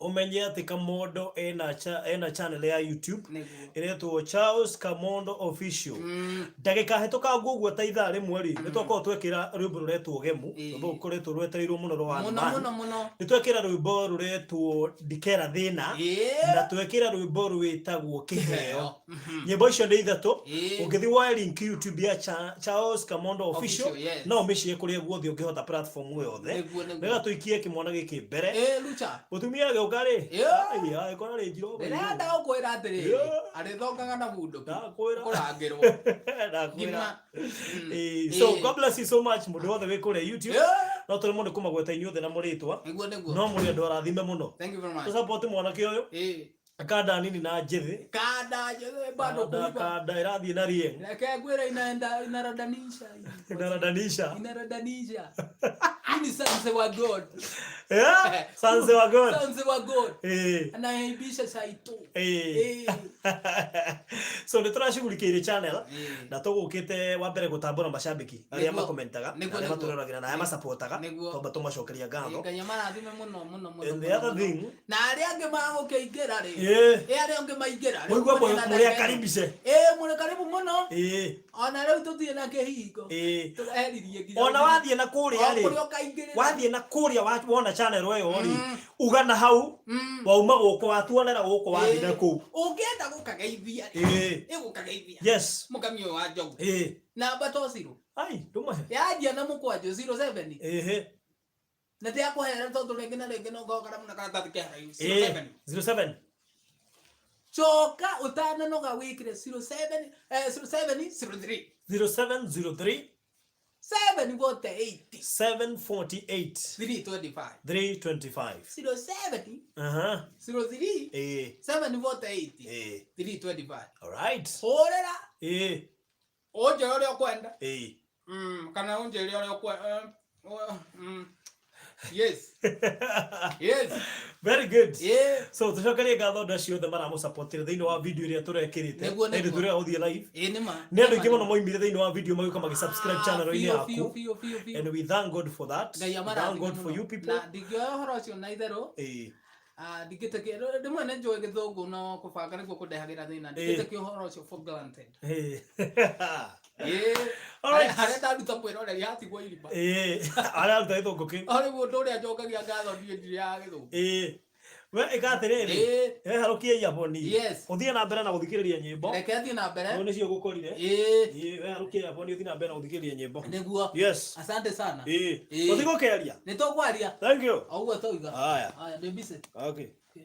Speaker 1: ũmenye atĩ Kamondo ena ena channel ya YouTube
Speaker 2: Nĩguo.
Speaker 1: ĩretwo Charles Kamondo Official. Ndagĩka hĩtũkangu ũguo ta ithaa rĩmwe rĩ, nĩ twakorwo twekĩra rwĩmbo rũretwo Gemu, rwĩmbo rũkoretwo rwetereirwo mũno rwa
Speaker 2: Mũno
Speaker 1: Man.
Speaker 2: mũno mũno.
Speaker 1: Nĩ twekĩra rwĩmbo rũretwo Ndikera Thĩna, na twekĩra rwĩmbo rwĩtagwo Kĩheo. Nyĩmbo icio nĩ ithatũ. Ũngĩthiĩ woe link YouTube ya Charles Kamondo Official,
Speaker 2: Official, yes.
Speaker 1: no ũmĩcie kũrĩa guothe ũngĩhota, platform yothe.
Speaker 2: Nĩguo, nĩguo.
Speaker 1: Nĩgetha tũikie kĩmwana gĩkĩ mbere.
Speaker 2: Lucha.
Speaker 1: Mũtumia agĩũka rĩ, ai, ai, kora rĩ njiro.
Speaker 2: Ndĩrenda gũkwĩra atĩrĩrĩ, arĩthongaga na bunduki.
Speaker 1: Ndakwĩra.
Speaker 2: Kũrangĩrwo.
Speaker 1: Ndakwĩra.
Speaker 2: Ngima.
Speaker 1: So God bless you so much mũndũ wothe wĩ kũrĩa YouTube. No tũremwo nĩ kũmagweta inyuothe na mũrĩtwa.
Speaker 2: Nĩguo nĩguo.
Speaker 1: No mũrĩ andũ arathime mũno.
Speaker 2: Thank you very much.
Speaker 1: Tũsupport mwanake ũyũ. Kanda nini na njĩthĩ.
Speaker 2: Kanda njĩthĩ bado
Speaker 1: Kanda
Speaker 2: kuiba.
Speaker 1: kanda ĩrathiĩ na rieng.
Speaker 2: Reke ngwĩre inaenda inaradanisha.
Speaker 1: Inaradanisha.
Speaker 2: Inaradanisha. Hii ni Sanse wa God.
Speaker 1: Yeah, Sanse wa God.
Speaker 2: Sanse wa God. Anaibisha saito.
Speaker 1: So nĩ tũracugurikĩire channel na tũgũkĩte wa mbere gũtambũra macambĩki arĩa
Speaker 2: Nĩguo.
Speaker 1: makomentaga,
Speaker 2: Nĩguo,
Speaker 1: arĩa
Speaker 2: nĩguo.
Speaker 1: matũroragĩra na arĩa masapotaga,
Speaker 2: Nĩguo.
Speaker 1: twamba tũmacokeria ngatho.
Speaker 2: Ngai amarathime mũno mũno mũno.
Speaker 1: And the
Speaker 2: Mũno,
Speaker 1: other
Speaker 2: mũno.
Speaker 1: thing,
Speaker 2: Na arĩa angĩ magũkĩingĩra rĩ. Ĩ arĩa angĩ maingĩra. Rĩu
Speaker 1: Mũigua
Speaker 2: kũrĩ na
Speaker 1: mũrĩ
Speaker 2: ndagĩka ĩno.
Speaker 1: akaribishe.
Speaker 2: Mũrĩ karibu mũno. Ona rĩu tũtirĩ na kĩhingo. Tũreheririe nginya
Speaker 1: Ona wathiĩ na kũrĩa
Speaker 2: O
Speaker 1: rĩ,
Speaker 2: kũrĩa ũkaingĩrĩra.
Speaker 1: Wathiĩ na kũrĩa wona channel ĩyo rĩ, uga na hau wauma gũkũ watuonera gũkũ wathiĩ na kũu.
Speaker 2: Ũngĩenda gũkageithia rĩ, ĩgũkageithia.
Speaker 1: Yes.
Speaker 2: Mũkamia ũyũ wa njogu. Namba to zero.
Speaker 1: Ai, ndũmahe.
Speaker 2: Yanjia na mũkwanjũ 07.
Speaker 1: Ehe.
Speaker 2: Na ndiakũhera tondũ rĩngĩ na rĩngĩ no ngorwo karamu na karatathi ke haraihu. 07.
Speaker 1: 07.
Speaker 2: Coka ũtananoga wĩkĩre 07, 07 03.
Speaker 1: 0703.
Speaker 2: 748.
Speaker 1: 748.
Speaker 2: 325.
Speaker 1: 325.
Speaker 2: 07. 03. 748. 325.
Speaker 1: All right.
Speaker 2: Hũrĩra. Ũnjĩre ũrĩa ũkwenda. Kana ũnjĩre ũrĩa ũkwenda. Yes. Yes.
Speaker 1: Very good.
Speaker 2: Yeah.
Speaker 1: So tucokerie ngatho andũ acio othe maramũsupportire thĩinĩ wa video ĩrĩa tũrekĩrĩte.
Speaker 2: Nĩguo,
Speaker 1: Na
Speaker 2: nĩguo.
Speaker 1: tũrĩa ũthiĩ live.
Speaker 2: Ĩ, nĩ ma.
Speaker 1: Nĩ andũ aingĩ mũno moimire thĩinĩ wa video magĩũka magĩsubscribe channel-inĩ
Speaker 2: Biũ,
Speaker 1: yaku.
Speaker 2: biũ, biũ, biũ, biũ.
Speaker 1: And we thank God for that.
Speaker 2: Ngai
Speaker 1: We thank
Speaker 2: amarathime
Speaker 1: God for
Speaker 2: mũno.
Speaker 1: you people.
Speaker 2: Na ndingĩoya ũhoro ũcio na itherũ. Ndingĩtĩkia, rĩmwe nĩ njũĩ gĩthũngũ no kũbanga nĩkuo kũndehagĩra thĩna. Ndingĩtĩkia ũhoro ũcio for granted.
Speaker 1: All right.
Speaker 2: Harĩa ndaruta mwĩroreri hatigwo irima.
Speaker 1: Harĩa aruta gĩthũngũ kĩu.
Speaker 2: O rĩu ũndũ ũrĩa njokagia ngatho niĩ ndirĩ ya gĩthũngũ.
Speaker 1: We ĩka atĩrĩrĩ. Harũkia earphone.
Speaker 2: Yes.
Speaker 1: Ũthiĩ na mbere na gũthikĩrĩria nyĩmbo.
Speaker 2: Reke thiĩ na mbere.
Speaker 1: Ũũ nĩcio gũkorire. We harũkia earphone ũthiĩ na mbere na gũthikĩrĩria nyĩmbo.
Speaker 2: Nĩguo.
Speaker 1: Yes.
Speaker 2: Asante sana.
Speaker 1: Ũthiĩ gũkĩaria.
Speaker 2: Nĩ tũkwaria.
Speaker 1: Thank you.
Speaker 2: O ũguo tauga.
Speaker 1: Haya.
Speaker 2: Haya, ndĩ busy.
Speaker 1: Okay.
Speaker 2: Okay.